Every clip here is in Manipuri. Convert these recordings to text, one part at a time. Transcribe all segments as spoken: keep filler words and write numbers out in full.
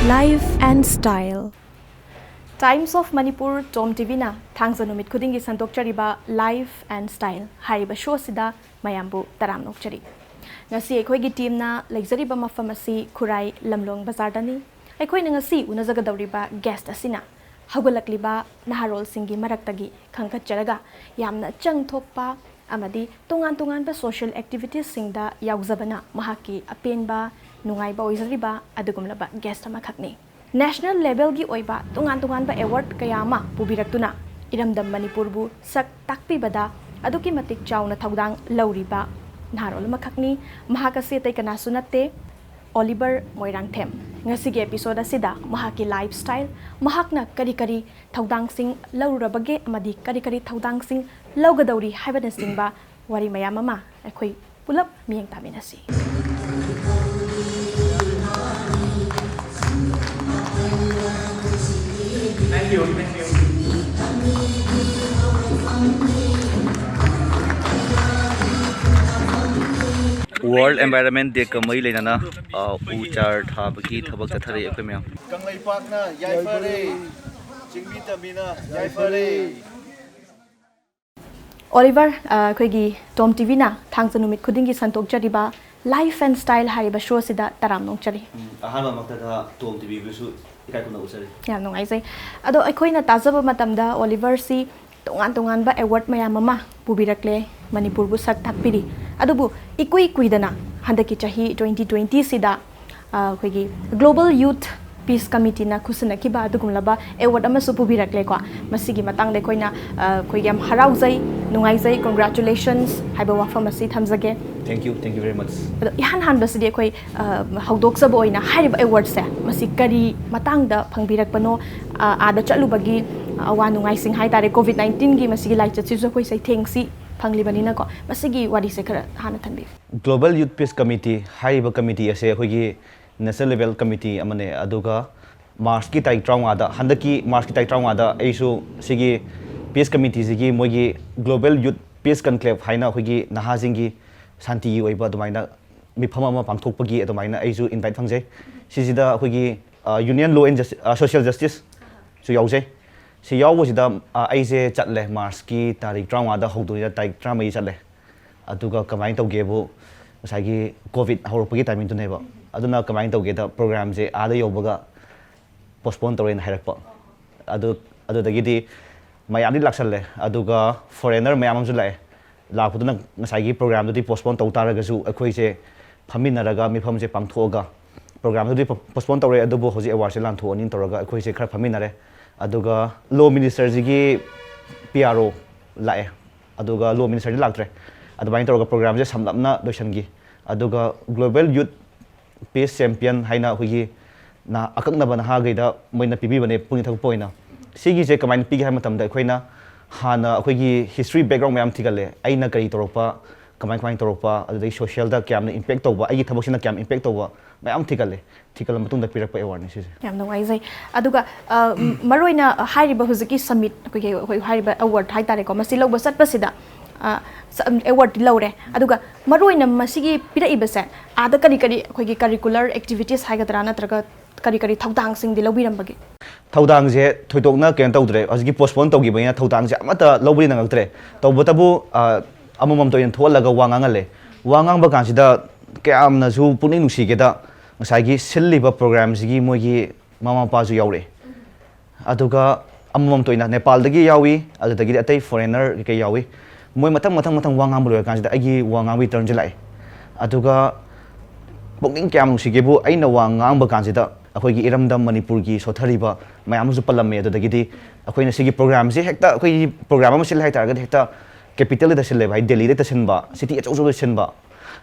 Life and Style. Times of Manipur, Tom T ꯚꯤꯅ ꯊꯥꯡꯖ ꯅꯨꯃꯤꯠ ꯈꯨꯗꯤꯡꯒꯤ ꯁꯟꯗꯣꯛꯆꯔꯤꯕ Life and Style ꯍꯥꯏꯔꯤꯕ ꯁꯣ ꯑꯁꯤꯗ ꯃꯌꯥꯝꯕꯨ ꯇꯔꯥꯝꯅ ꯑꯣꯛꯆꯔꯤ꯫ ꯉꯁꯤ ꯑꯩꯈꯣꯏꯒꯤ ꯇꯤꯝꯅ ꯂꯩꯖꯔꯤꯕ ꯃꯐꯝ ꯑꯁꯤ ꯈꯨꯔꯥꯏ ꯂꯝꯂꯣꯡ ꯕꯖꯥꯔꯗꯅꯤ꯫ ꯑꯩꯈꯣꯏꯅ ꯉꯁꯤ ꯎꯅꯖꯒꯗꯧꯔꯤꯕ ꯒꯦꯁ꯭ꯠ ꯑꯁꯤꯅ ꯍꯧꯒꯠꯂꯛꯂꯤꯕ ꯅꯍꯥꯔꯣꯜꯁꯤꯡꯒꯤ ꯃꯔꯛꯇꯒꯤ ꯈꯟꯒꯠꯆꯔꯒ ꯌꯥꯝꯅ ꯆꯪ ꯊꯣꯛꯄ ꯑꯃꯗꯤ ꯇꯣꯉꯥꯟ ꯇꯣꯉꯥꯟꯕ ꯁꯣꯁꯤꯌꯦꯜ ꯑꯦꯛꯇꯤꯚꯤꯇꯤꯁꯁꯤꯡꯗ ꯌꯥꯎꯖꯕꯅ ꯃꯍꯥꯛꯀꯤ ꯑꯄꯦꯟꯕ ꯅꯨꯡꯉꯥꯏꯕ ꯑꯣꯏꯖꯔꯤꯕ ꯑꯗꯨꯒꯨꯝꯂꯕ ꯒꯦꯁ꯭ꯠ ꯑꯃꯈꯛꯅꯤ꯫ ꯅꯦꯁꯅꯦꯜ ꯂꯦꯚꯦꯜꯒꯤ ꯑꯣꯏꯕ ꯇꯣꯉꯥꯟ ꯇꯣꯉꯥꯟꯕ ꯑꯦꯋꯥꯔꯗ ꯀꯌꯥ ꯑꯃ ꯄꯨꯕꯤꯔꯛꯇꯨꯅ ꯏꯔꯝꯗꯝ ꯃꯅꯤꯄꯨꯔꯕꯨ ꯁꯛ ꯇꯥꯛꯄꯤꯕꯗ ꯑꯗꯨꯛꯀꯤ ꯃꯇꯤꯛ ꯆꯥꯎꯅ ꯊꯧꯗꯥꯡ ꯂꯧꯔꯤꯕ ꯅꯍꯥꯔꯣꯜ ꯑꯃꯈꯛꯅꯤ꯫ ꯃꯍꯥꯛ ꯑꯁꯤ ꯑꯇꯩ ꯀꯅꯥꯁꯨ ꯅꯠꯇꯦ, ꯑꯣꯂꯤꯚꯔ ꯃꯣꯏꯔꯥꯡꯊꯦꯝ꯫ ꯉꯁꯤꯒꯤ ꯑꯦꯄꯤꯁꯣꯗ ꯑꯁꯤꯗ ꯃꯍꯥꯛꯀꯤ ꯂꯥꯏꯐ ꯁ꯭ꯇꯥꯏꯜ, ꯃꯍꯥꯛꯅ ꯀꯔꯤ ꯀꯔꯤ ꯊꯧꯗꯥꯡꯁꯤꯡ ꯂꯧꯔꯨꯔꯕꯒꯦ ꯑꯃꯗꯤ ꯀꯔꯤ ꯀꯔꯤ ꯊꯧꯗꯥꯡꯁꯤꯡ ꯂꯧꯒꯗꯧꯔꯤ ꯍꯥꯏꯕꯅꯆꯤꯡꯕ ꯋꯥꯔꯤ ꯃꯌꯥꯝ ꯑꯃ ꯑꯩꯈꯣꯏ ꯄꯨꯂꯞ ꯃꯤꯠꯌꯦꯡ ꯇꯥꯃꯤꯟꯅꯁꯤ꯫ Thank you, thank you. World Environment Day ꯀ ꯃꯔꯤ ꯂꯩꯅꯅ, ꯑ, ꯎ ꯆꯥꯔ ꯊꯥꯕꯒꯤ ꯊꯕꯛ ꯆꯠꯊꯔꯤ ꯑꯩꯈꯣꯏ ꯃꯌꯥꯝ꯫ ꯀꯪꯂꯩꯄꯥꯛꯅ ꯌꯥꯏꯐꯔꯦ, ꯆꯤꯡꯃꯤ ꯇꯝꯃꯤꯅ ꯌꯥꯏꯐꯔꯦ꯫ ꯑꯣꯂꯤꯚꯔ, ꯑ, ꯑꯩꯈꯣꯏꯒꯤ ꯇꯣꯝ ꯇꯤ ꯚꯤꯅ ꯊꯥꯡꯖ ꯅꯨꯃꯤꯠ ꯈꯨꯗꯤꯡꯒꯤ ꯁꯟꯗꯣꯛꯆꯔꯤꯕ Life and Style ꯍꯥꯏꯔꯤꯕ ꯁꯣ ꯑꯁꯤꯗ ꯇꯔꯥꯝꯅ ꯑꯣꯛꯆꯔꯤ꯫ ꯎꯝ, ꯑꯍꯥꯟꯕꯃꯛꯇꯗ ꯇꯣꯝ ꯇꯤ ꯚꯤꯕꯨꯁꯨ ꯏꯀꯥꯏ ꯈꯨꯝꯅꯕ ꯎꯠꯆꯔꯤ꯫ ꯌꯥꯝ ꯅꯨꯡꯉꯥꯏꯖꯩ꯫ ꯑꯗꯣ ꯑꯩꯈꯣꯏꯅ ꯇꯥꯖꯕ ꯃꯇꯝꯗ ꯑꯣꯂꯤꯚꯔꯁꯤ ꯇꯣꯉꯥꯟ ꯇꯣꯉꯥꯟꯕ ꯑꯦꯋꯥꯔꯗ ꯃꯌꯥꯝ ꯑꯃ ꯄꯨꯕꯤꯔꯛꯂꯦ, ꯃꯅꯤꯄꯨꯔꯕꯨ ꯁꯛ ꯇꯥꯛꯄꯤꯔꯤ꯫ ꯑꯗꯨꯕꯨ ꯏꯀꯨꯏ ꯀꯨꯏꯗꯅ ꯍꯟꯗꯛꯀꯤ ꯆꯍꯤ ꯇ꯭ꯋꯦꯟꯇꯤ ꯇ꯭ꯋꯦꯟꯇꯤꯁꯤꯗ, ꯑ, ꯑꯩꯈꯣꯏꯒꯤ ꯒ꯭ꯂꯣꯕꯜ ꯌꯨꯊ ꯄꯤꯁ ꯀꯃꯤꯇꯤꯅ ꯈꯨꯠꯁꯤꯟꯅꯈꯤꯕ ꯑꯗꯨꯒꯨꯝꯂꯕ ꯑꯦꯋꯥꯔꯗ ꯑꯃꯁꯨ ꯄꯨꯕꯤꯔꯛꯂꯦꯀꯣ꯫ ꯃꯁꯤꯒꯤ ꯃꯇꯥꯡꯗ ꯑꯩꯈꯣꯏꯅ, ꯑ, ꯑꯩꯈꯣꯏ ꯌꯥꯝ ꯍꯔꯥꯎꯖꯩ, ꯅꯨꯡꯉꯥꯏꯖꯩ, congratulations ꯍꯥꯏꯕ ꯋꯥꯐꯝ ꯑꯁꯤ ꯊꯝꯖꯒꯦ꯫ Thank you, thank you very much. ꯑꯗꯣ ꯏꯍꯥꯟ ꯍꯥꯟꯕꯁꯤꯗꯤ ꯑꯩꯈꯣꯏ, ꯑ, ꯍꯧꯗꯣꯛꯆꯕ ꯑꯣꯏꯅ ꯍꯥꯏꯔꯤꯕ ꯑꯦꯋꯥꯔꯗꯁꯦ ꯃꯁꯤ ꯀꯔꯤ ꯃꯇꯥꯡꯗ ꯐꯪꯕꯤꯔꯛꯄꯅꯣ? ꯑ, ꯑꯥꯗ ꯆꯠꯂꯨꯕꯒꯤ ꯑꯋꯥ ꯅꯨꯡꯉꯥꯏꯁꯤꯡ ꯍꯥꯏꯇꯥꯔꯦ, ꯀꯣꯚꯤꯗ ꯅꯥꯏꯟꯇꯤꯟꯒꯤ ꯃꯁꯤꯒꯤ ꯂꯥꯏꯆꯠꯁꯤꯁꯨ ꯑꯩꯈꯣꯏ ꯆꯩꯊꯦꯡꯁꯤ ꯐꯪꯂꯤꯕꯅꯤꯅꯀꯣ, ꯃꯁꯤꯒꯤ ꯋꯥꯔꯤꯁꯦ ꯈꯔ ꯍꯥꯟꯅ ꯊꯝꯕꯤꯌꯨ꯫ ꯒ꯭ꯂꯣꯕꯜ ꯌꯨꯊ ꯄꯤꯁ ꯀꯃꯤꯇꯤ ꯍꯥꯏꯔꯤꯕ ꯀꯃꯤꯇꯤ ꯑꯁꯦ ꯑꯩꯈꯣꯏꯒꯤ ꯅꯦꯁꯅꯦꯜ ꯂꯦꯚꯦꯜ ꯀꯃꯤꯇꯤ ꯑꯃꯅꯦ꯫ ꯑꯗꯨꯒ ꯃꯥꯔꯆꯀꯤ ꯇꯥꯔꯤꯛ ꯇꯔꯥꯃꯉꯥꯗ, ꯍꯟꯗꯛꯀꯤ ꯃꯥꯔꯆꯀꯤ ꯇꯥꯔꯤꯛ ꯇꯔꯥꯃꯉꯥꯗ ꯑꯩꯁꯨ ꯁꯤꯒꯤ ꯄꯤꯁ ꯀꯃꯤꯇꯤꯁꯤꯒꯤ ꯃꯣꯏꯒꯤ ꯒ꯭ꯂꯣꯕꯦꯜ ꯌꯨꯊ ꯄꯤꯁ ꯀꯟꯀ꯭ꯂꯦꯚ ꯍꯥꯏꯅ ꯑꯩꯈꯣꯏꯒꯤ ꯅꯍꯥꯁꯤꯡꯒꯤ ꯁꯥꯟꯇꯤꯒꯤ ꯑꯣꯏꯕ ꯑꯗꯨꯃꯥꯏꯅ ꯃꯤꯐꯝ ꯑꯃ ꯄꯥꯡꯊꯣꯛꯄꯒꯤ ꯑꯗꯨꯃꯥꯏꯅ ꯑꯩꯁꯨ ꯏꯟꯚꯥꯏꯠ ꯐꯪꯖꯩ꯫ ꯁꯤꯁꯤꯗ ꯑꯩꯈꯣꯏꯒꯤ Union Law and Justi- Social Justice ꯁꯨ ꯌꯥꯎꯖꯩ꯫ ꯁꯤ ꯌꯥꯎꯕꯁꯤꯗ ꯑꯩꯁꯦ ꯆꯠꯂꯦ, ꯃꯥꯔꯁꯀꯤ ꯇꯥꯔꯤꯛ ꯇꯔꯥꯃꯉꯥꯗ ꯍꯧꯗꯣꯏꯅ ꯇꯥꯔꯤꯛ ꯇꯔꯥꯃꯔꯤ ꯆꯠꯂꯦ꯫ ꯑꯗꯨꯒ ꯀꯃꯥꯏꯅ ꯇꯧꯒꯦꯕꯨ, ꯉꯁꯥꯏꯒꯤ ꯀꯣꯚꯤꯠ ꯍꯧꯔꯛꯄꯒꯤ ꯇꯥꯏꯃꯤꯡꯗꯨꯅꯦꯕ꯫ ꯑꯗꯨꯅ ꯀꯃꯥꯏꯅ ꯇꯧꯒꯦꯗ, ꯄ꯭ꯔꯣꯒ꯭ꯔꯥꯝꯁꯦ ꯑꯥꯗ ꯌꯧꯕꯒ ꯄꯣꯁꯄꯣꯟ ꯇꯧꯔꯦꯅ ꯍꯥꯏꯔꯛꯄ꯫ ꯑꯗꯨ ꯑꯗꯨꯗꯒꯤꯗꯤ ꯃꯌꯥꯝꯗꯤ ꯂꯥꯛꯁꯜꯂꯦ, ꯑꯗꯨꯒ ꯐꯣꯔꯦꯅꯔ ꯃꯌꯥꯝ ꯑꯃꯁꯨ ꯂꯥꯛꯑꯦ꯫ ꯂꯥꯛꯄꯗꯨꯅ ꯉꯁꯥꯏꯒꯤ ꯄ꯭ꯔꯣꯒ꯭ꯔꯥꯝꯗꯨꯗꯤ ꯄꯣꯁꯄꯣꯟ ꯇꯧ ꯇꯥꯔꯒꯁꯨ, ꯑꯩꯈꯣꯏꯁꯦ ꯐꯝꯃꯤꯟꯅꯔꯒ ꯃꯤꯐꯝꯁꯦ ꯄꯥꯡꯊꯣꯛꯑꯒ ꯄ꯭ꯔꯣꯒ꯭ꯔꯥꯝꯗꯨꯗꯤ ꯄꯣꯁꯄꯣꯟ ꯇꯧꯔꯦ, ꯑꯗꯨꯕꯨ ꯍꯧꯖꯤꯛ ꯑꯦꯋꯥꯔꯗꯁꯦ ꯂꯥꯟꯊꯣꯛꯑꯅꯤꯅ ꯇꯧꯔꯒ ꯑꯩꯈꯣꯏꯁꯦ ꯈꯔ ꯐꯝꯃꯤꯟꯅꯔꯦ꯫ ꯑꯗꯨꯒ ꯂꯣ ꯃꯤꯅꯤꯁꯇꯔꯁꯤꯒꯤ ꯄꯤ ꯑꯥꯔ ꯑꯣ ꯂꯥꯛꯑꯦ, ꯑꯗꯨꯒ ꯂꯣ ꯃꯤꯅꯤꯁꯇꯔꯗꯤ ꯂꯥꯛꯇ꯭ꯔꯦ꯫ ꯑꯗꯨꯃꯥꯏꯅ ꯇꯧꯔꯒ ꯄ꯭ꯔꯣꯒ꯭ꯔꯥꯝꯁꯦ ꯁꯝꯂꯞꯅ ꯂꯣꯏꯁꯤꯟꯈꯤ꯫ ꯑꯗꯨꯒ ꯒ꯭ꯂꯣꯕꯦꯜ ꯌꯨꯠ ꯄꯤꯁ ꯆꯦꯝꯄꯤꯌꯟ ꯍꯥꯏꯅ ꯑꯩꯈꯣꯏꯒꯤ ꯅꯍꯥ-, ꯑꯀꯛꯅꯕ ꯅꯍꯥꯈꯩꯗ ꯃꯣꯏꯅ ꯄꯤꯕꯤꯕꯅꯦ ꯄꯨꯛꯅꯤꯡ ꯊꯧꯒꯠꯄ ꯑꯣꯏꯅ꯫ ꯁꯤꯒꯤꯁꯦ ꯀꯃꯥꯏꯅ ꯄꯤꯒꯦ ꯍꯥꯏꯕ ꯃꯇꯝꯗ, ꯑꯩꯈꯣꯏꯅ ꯍꯥꯟꯅ ꯑꯩꯈꯣꯏꯒꯤ ꯍꯤꯁꯇ꯭ꯔꯤ ꯕꯦꯛꯒ꯭ꯔꯥꯎꯟ ꯃꯌꯥꯝ ꯊꯤꯒꯠꯂꯦ, ꯑꯩꯅ ꯀꯔꯤ ꯇꯧꯔꯛꯄ, ꯀꯃꯥꯏ ꯀꯃꯥꯏꯅ ꯇꯧꯔꯛꯄ, ꯑꯗꯨꯗꯒꯤ ꯁꯣꯁꯤꯌꯦꯜꯗ ꯀꯌꯥꯝꯅ ꯏꯝꯄꯦꯛ ꯇꯧꯕ, ꯑꯩꯒꯤ ꯊꯕꯛꯁꯤꯅ ꯀꯌꯥꯝ ꯏꯝꯄꯦꯛ ꯇꯧꯕ, ꯃꯌꯥꯝ ꯊꯤꯒꯠꯂꯦ꯫ ꯊꯤꯒꯠꯂ ꯃꯇꯨꯡꯗ ꯄꯤꯔꯛꯄ ꯑꯦꯋꯥꯔꯗꯅꯤ ꯁꯤꯁꯦ꯫ ꯌꯥꯝ ꯅꯨꯡꯉꯥꯏꯖꯩ꯫ ꯑꯗꯨꯒ ꯑ, ꯃꯔꯨꯑꯣꯏꯅ ꯍꯥꯏꯔꯤꯕ ꯍꯧꯖꯤꯛꯀꯤ ꯁꯃꯤꯠ, ꯑꯩꯈꯣꯏꯒꯤ ꯑꯩꯈꯣꯏ ꯍꯥꯏꯔꯤꯕ ꯑꯦꯋꯥꯔꯗ ꯍꯥꯏꯇꯥꯔꯦꯀꯣ, ꯃꯁꯤ ꯂꯧꯕ ꯆꯠꯄꯁꯤꯗ ꯑꯦꯋꯥꯔꯗꯇꯤ ꯂꯧꯔꯦ, ꯑꯗꯨꯒ ꯃꯔꯨꯑꯣꯏꯅ ꯃꯁꯤꯒꯤ ꯄꯤꯔꯛꯏꯕꯁꯦ ꯑꯥꯗ ꯀꯔꯤ ꯀꯔꯤ ꯑꯩꯈꯣꯏꯒꯤ ꯀꯔꯤꯀꯨꯂꯔ ꯑꯦꯛꯇꯤꯚꯤꯇꯤꯁ ꯍꯥꯏꯒꯗ꯭ꯔꯥ, ꯅꯠꯇ꯭ꯔꯒ ꯀꯔꯤ ꯀꯔꯤ ꯊꯧꯗꯥꯡꯁꯤꯡꯗꯤ ꯂꯧꯕꯤꯔꯝꯕꯒꯦ? ꯊꯧꯗꯥꯡꯁꯦ ꯊꯣꯏꯗꯣꯛꯅ ꯀꯩꯅꯣ ꯇꯧꯗ꯭ꯔꯦ, ꯍꯧꯖꯤꯛꯀꯤ ꯄꯣꯁꯄꯣꯟ ꯇꯧꯈꯤꯕꯅꯤꯅ ꯊꯧꯗꯥꯡꯁꯦ ꯑꯃꯠꯇ ꯂꯧꯕꯗꯤ ꯅꯪꯉꯛꯇ꯭ꯔꯦ꯫ ꯇꯧꯕꯇꯕꯨ ꯑ, ꯑꯃꯃꯝꯇ ꯑꯣꯏꯅ ꯊꯣꯛꯍꯜꯂꯒ ꯋꯥ ꯉꯥꯡꯍꯜꯂꯦ꯫ ꯋꯥ ꯉꯥꯡꯕ ꯀꯥꯟꯁꯤꯗ ꯀꯌꯥꯝꯅꯁꯨ ꯄꯨꯛꯅꯤꯡ ꯅꯨꯡꯁꯤꯒꯦꯗ, ꯉꯁꯥꯏꯒꯤ ꯁꯤꯜꯂꯤꯕ ꯄ꯭ꯔꯣꯒ꯭ꯔꯥꯝꯁꯤꯒꯤ ꯃꯣꯏꯒꯤ ꯃꯃꯥ ꯃꯄꯥꯁꯨ ꯌꯥꯎꯔꯛꯑꯦ꯫ ꯑꯗꯨꯒ ꯑꯃꯃꯝꯇ ꯑꯣꯏꯅ ꯅꯦꯄꯥꯜꯗꯒꯤ ꯌꯥꯎꯏ, ꯑꯗꯨꯗꯒꯤꯗꯤ ꯑꯇꯩ ꯐꯣꯔꯦꯅꯔ ꯀꯩꯀꯩ ꯌꯥꯎꯏ꯫ ꯃꯣꯏ ꯃꯊꯪ ꯃꯊꯪ ꯃꯊꯪ ꯋꯥ ꯉꯥꯡꯕ ꯂꯣꯏꯔꯀꯥꯟꯁꯤꯗ ꯑꯩꯒꯤ ꯋꯥ ꯉꯥꯡꯕꯒꯤ ꯇꯔꯟꯁꯦ ꯂꯥꯛꯑꯦ꯫ ꯑꯗꯨꯒ ꯄꯨꯛꯅꯤꯡ ꯀꯌꯥꯝ ꯅꯨꯡꯁꯤꯒꯦꯕꯨ, ꯑꯩꯅ ꯋꯥ ꯉꯥꯡꯕ ꯀꯥꯟꯁꯤꯗ ꯑꯩꯈꯣꯏꯒꯤ ꯏꯔꯝꯗꯝ ꯃꯅꯤꯄꯨꯔꯒꯤ ꯁꯣꯠꯊꯔꯤꯕ ꯃꯌꯥꯝ ꯑꯃꯁꯨ ꯄꯜꯂꯝꯃꯦ꯫ ꯑꯗꯨꯗꯒꯤꯗꯤ ꯑꯩꯈꯣꯏꯅ ꯁꯤꯒꯤ ꯄ꯭ꯔꯣꯒ꯭ꯔꯥꯝꯁꯦ ꯍꯦꯛꯇ ꯑꯩꯈꯣꯏꯒꯤ ꯄ꯭ꯔꯣꯒ꯭ꯔꯥꯝ ꯑꯃ ꯁꯤꯜꯂꯦ ꯍꯥꯏꯇꯥꯔꯒꯗꯤ ꯍꯦꯛꯇ ꯀꯦꯄꯤꯇꯦꯜꯗ ꯁꯤꯜꯂꯦꯕ, ꯍꯥꯏꯗꯤ ꯗꯦꯜꯂꯤꯗ ꯍꯦꯛꯇ ꯁꯤꯟꯕ, ꯁꯤꯇꯤ ꯑꯆꯧ ꯑꯆꯧꯕꯗ ꯁꯤꯟꯕ꯫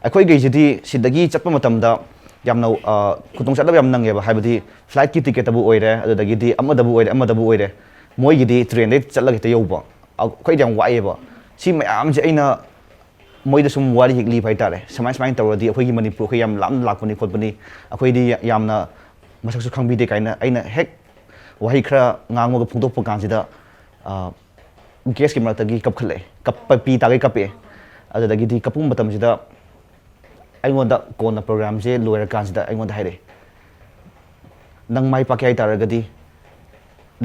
ꯑꯩꯈꯣꯏꯈꯩꯁꯤꯗꯤ ꯁꯤꯗꯒꯤ ꯆꯠꯄ ꯃꯇꯝꯗ ꯌꯥꯝꯅ, ꯑ, ꯈꯨꯗꯣꯡꯆꯥꯗꯕ ꯌꯥꯝ ꯅꯪꯉꯦꯕ, ꯍꯥꯏꯕꯗꯤ ꯐ꯭ꯂꯥꯏꯠꯀꯤ ꯇꯤꯀꯦꯠꯇꯕꯨ ꯑꯣꯏꯔꯦ, ꯑꯗꯨꯗꯒꯤꯗꯤ ꯑꯃꯗꯕꯨ ꯑꯣꯏꯔꯦ, ꯑꯃꯗꯕꯨ ꯑꯣꯏꯔꯦ, ꯃꯣꯏꯒꯤꯗꯤ ꯇ꯭ꯔꯦꯟꯗꯩ ꯆꯠꯂꯒ ꯍꯦꯛꯇ ꯌꯧꯕ꯫ ꯑꯩꯈꯣꯏꯗꯤ ꯌꯥꯝ ꯋꯥꯏꯑꯦꯕ꯫ ꯁꯤ ꯃꯌꯥꯝꯁꯦ ꯑꯩꯅ ꯃꯣꯏꯗ ꯁꯨꯝ ꯋꯥꯔꯤ ꯍꯦꯛ ꯂꯤꯕ ꯍꯥꯏꯇꯥꯔꯦ, ꯁꯨꯃꯥꯏ ꯁꯨꯃꯥꯏꯅ ꯇꯧꯔꯗꯤ ꯑꯩꯈꯣꯏꯒꯤ ꯃꯅꯤꯄꯨꯔ ꯑꯩꯈꯣꯏ ꯌꯥꯝ ꯂꯥꯞꯅ ꯂꯥꯛꯄꯅꯤ ꯈꯣꯠꯄꯅꯤ, ꯑꯩꯈꯣꯏꯗꯤ ꯌꯥꯝꯅ ꯃꯁꯛꯁꯨ ꯈꯪꯕꯤꯗꯦ ꯀꯥꯏꯅ ꯑꯩꯅ ꯍꯦꯛ ꯋꯥꯍꯩ ꯈꯔ ꯉꯥꯡꯕꯒ ꯐꯣꯡꯗꯣꯛꯄ ꯀꯥꯟꯁꯤꯗ, ꯑ, ꯒꯦꯁꯀꯤ ꯃꯔꯛꯇꯒꯤ ꯀꯞꯈꯠꯂꯛꯑꯦ, ꯀꯞꯄ ꯄꯤ ꯇꯥꯒꯩ ꯀꯞꯄꯛꯑꯦ꯫ ꯑꯗꯨꯗꯒꯤꯗꯤ ꯀꯞꯄꯨ ꯃꯇꯝꯁꯤꯗ ꯑꯩꯉꯣꯟꯗ ꯀꯣꯟꯅ ꯄ꯭ꯔꯣꯒ꯭ꯔꯥꯝꯁꯦ ꯂꯣꯏꯔꯀꯥꯟꯁꯤꯗ ꯑꯩꯉꯣꯟꯗ ꯍꯥꯏꯔꯛꯑꯦ, ꯅꯪ ꯃꯥꯏ ꯄꯥꯛꯀꯦ ꯍꯥꯏꯇꯥꯔꯒꯗꯤ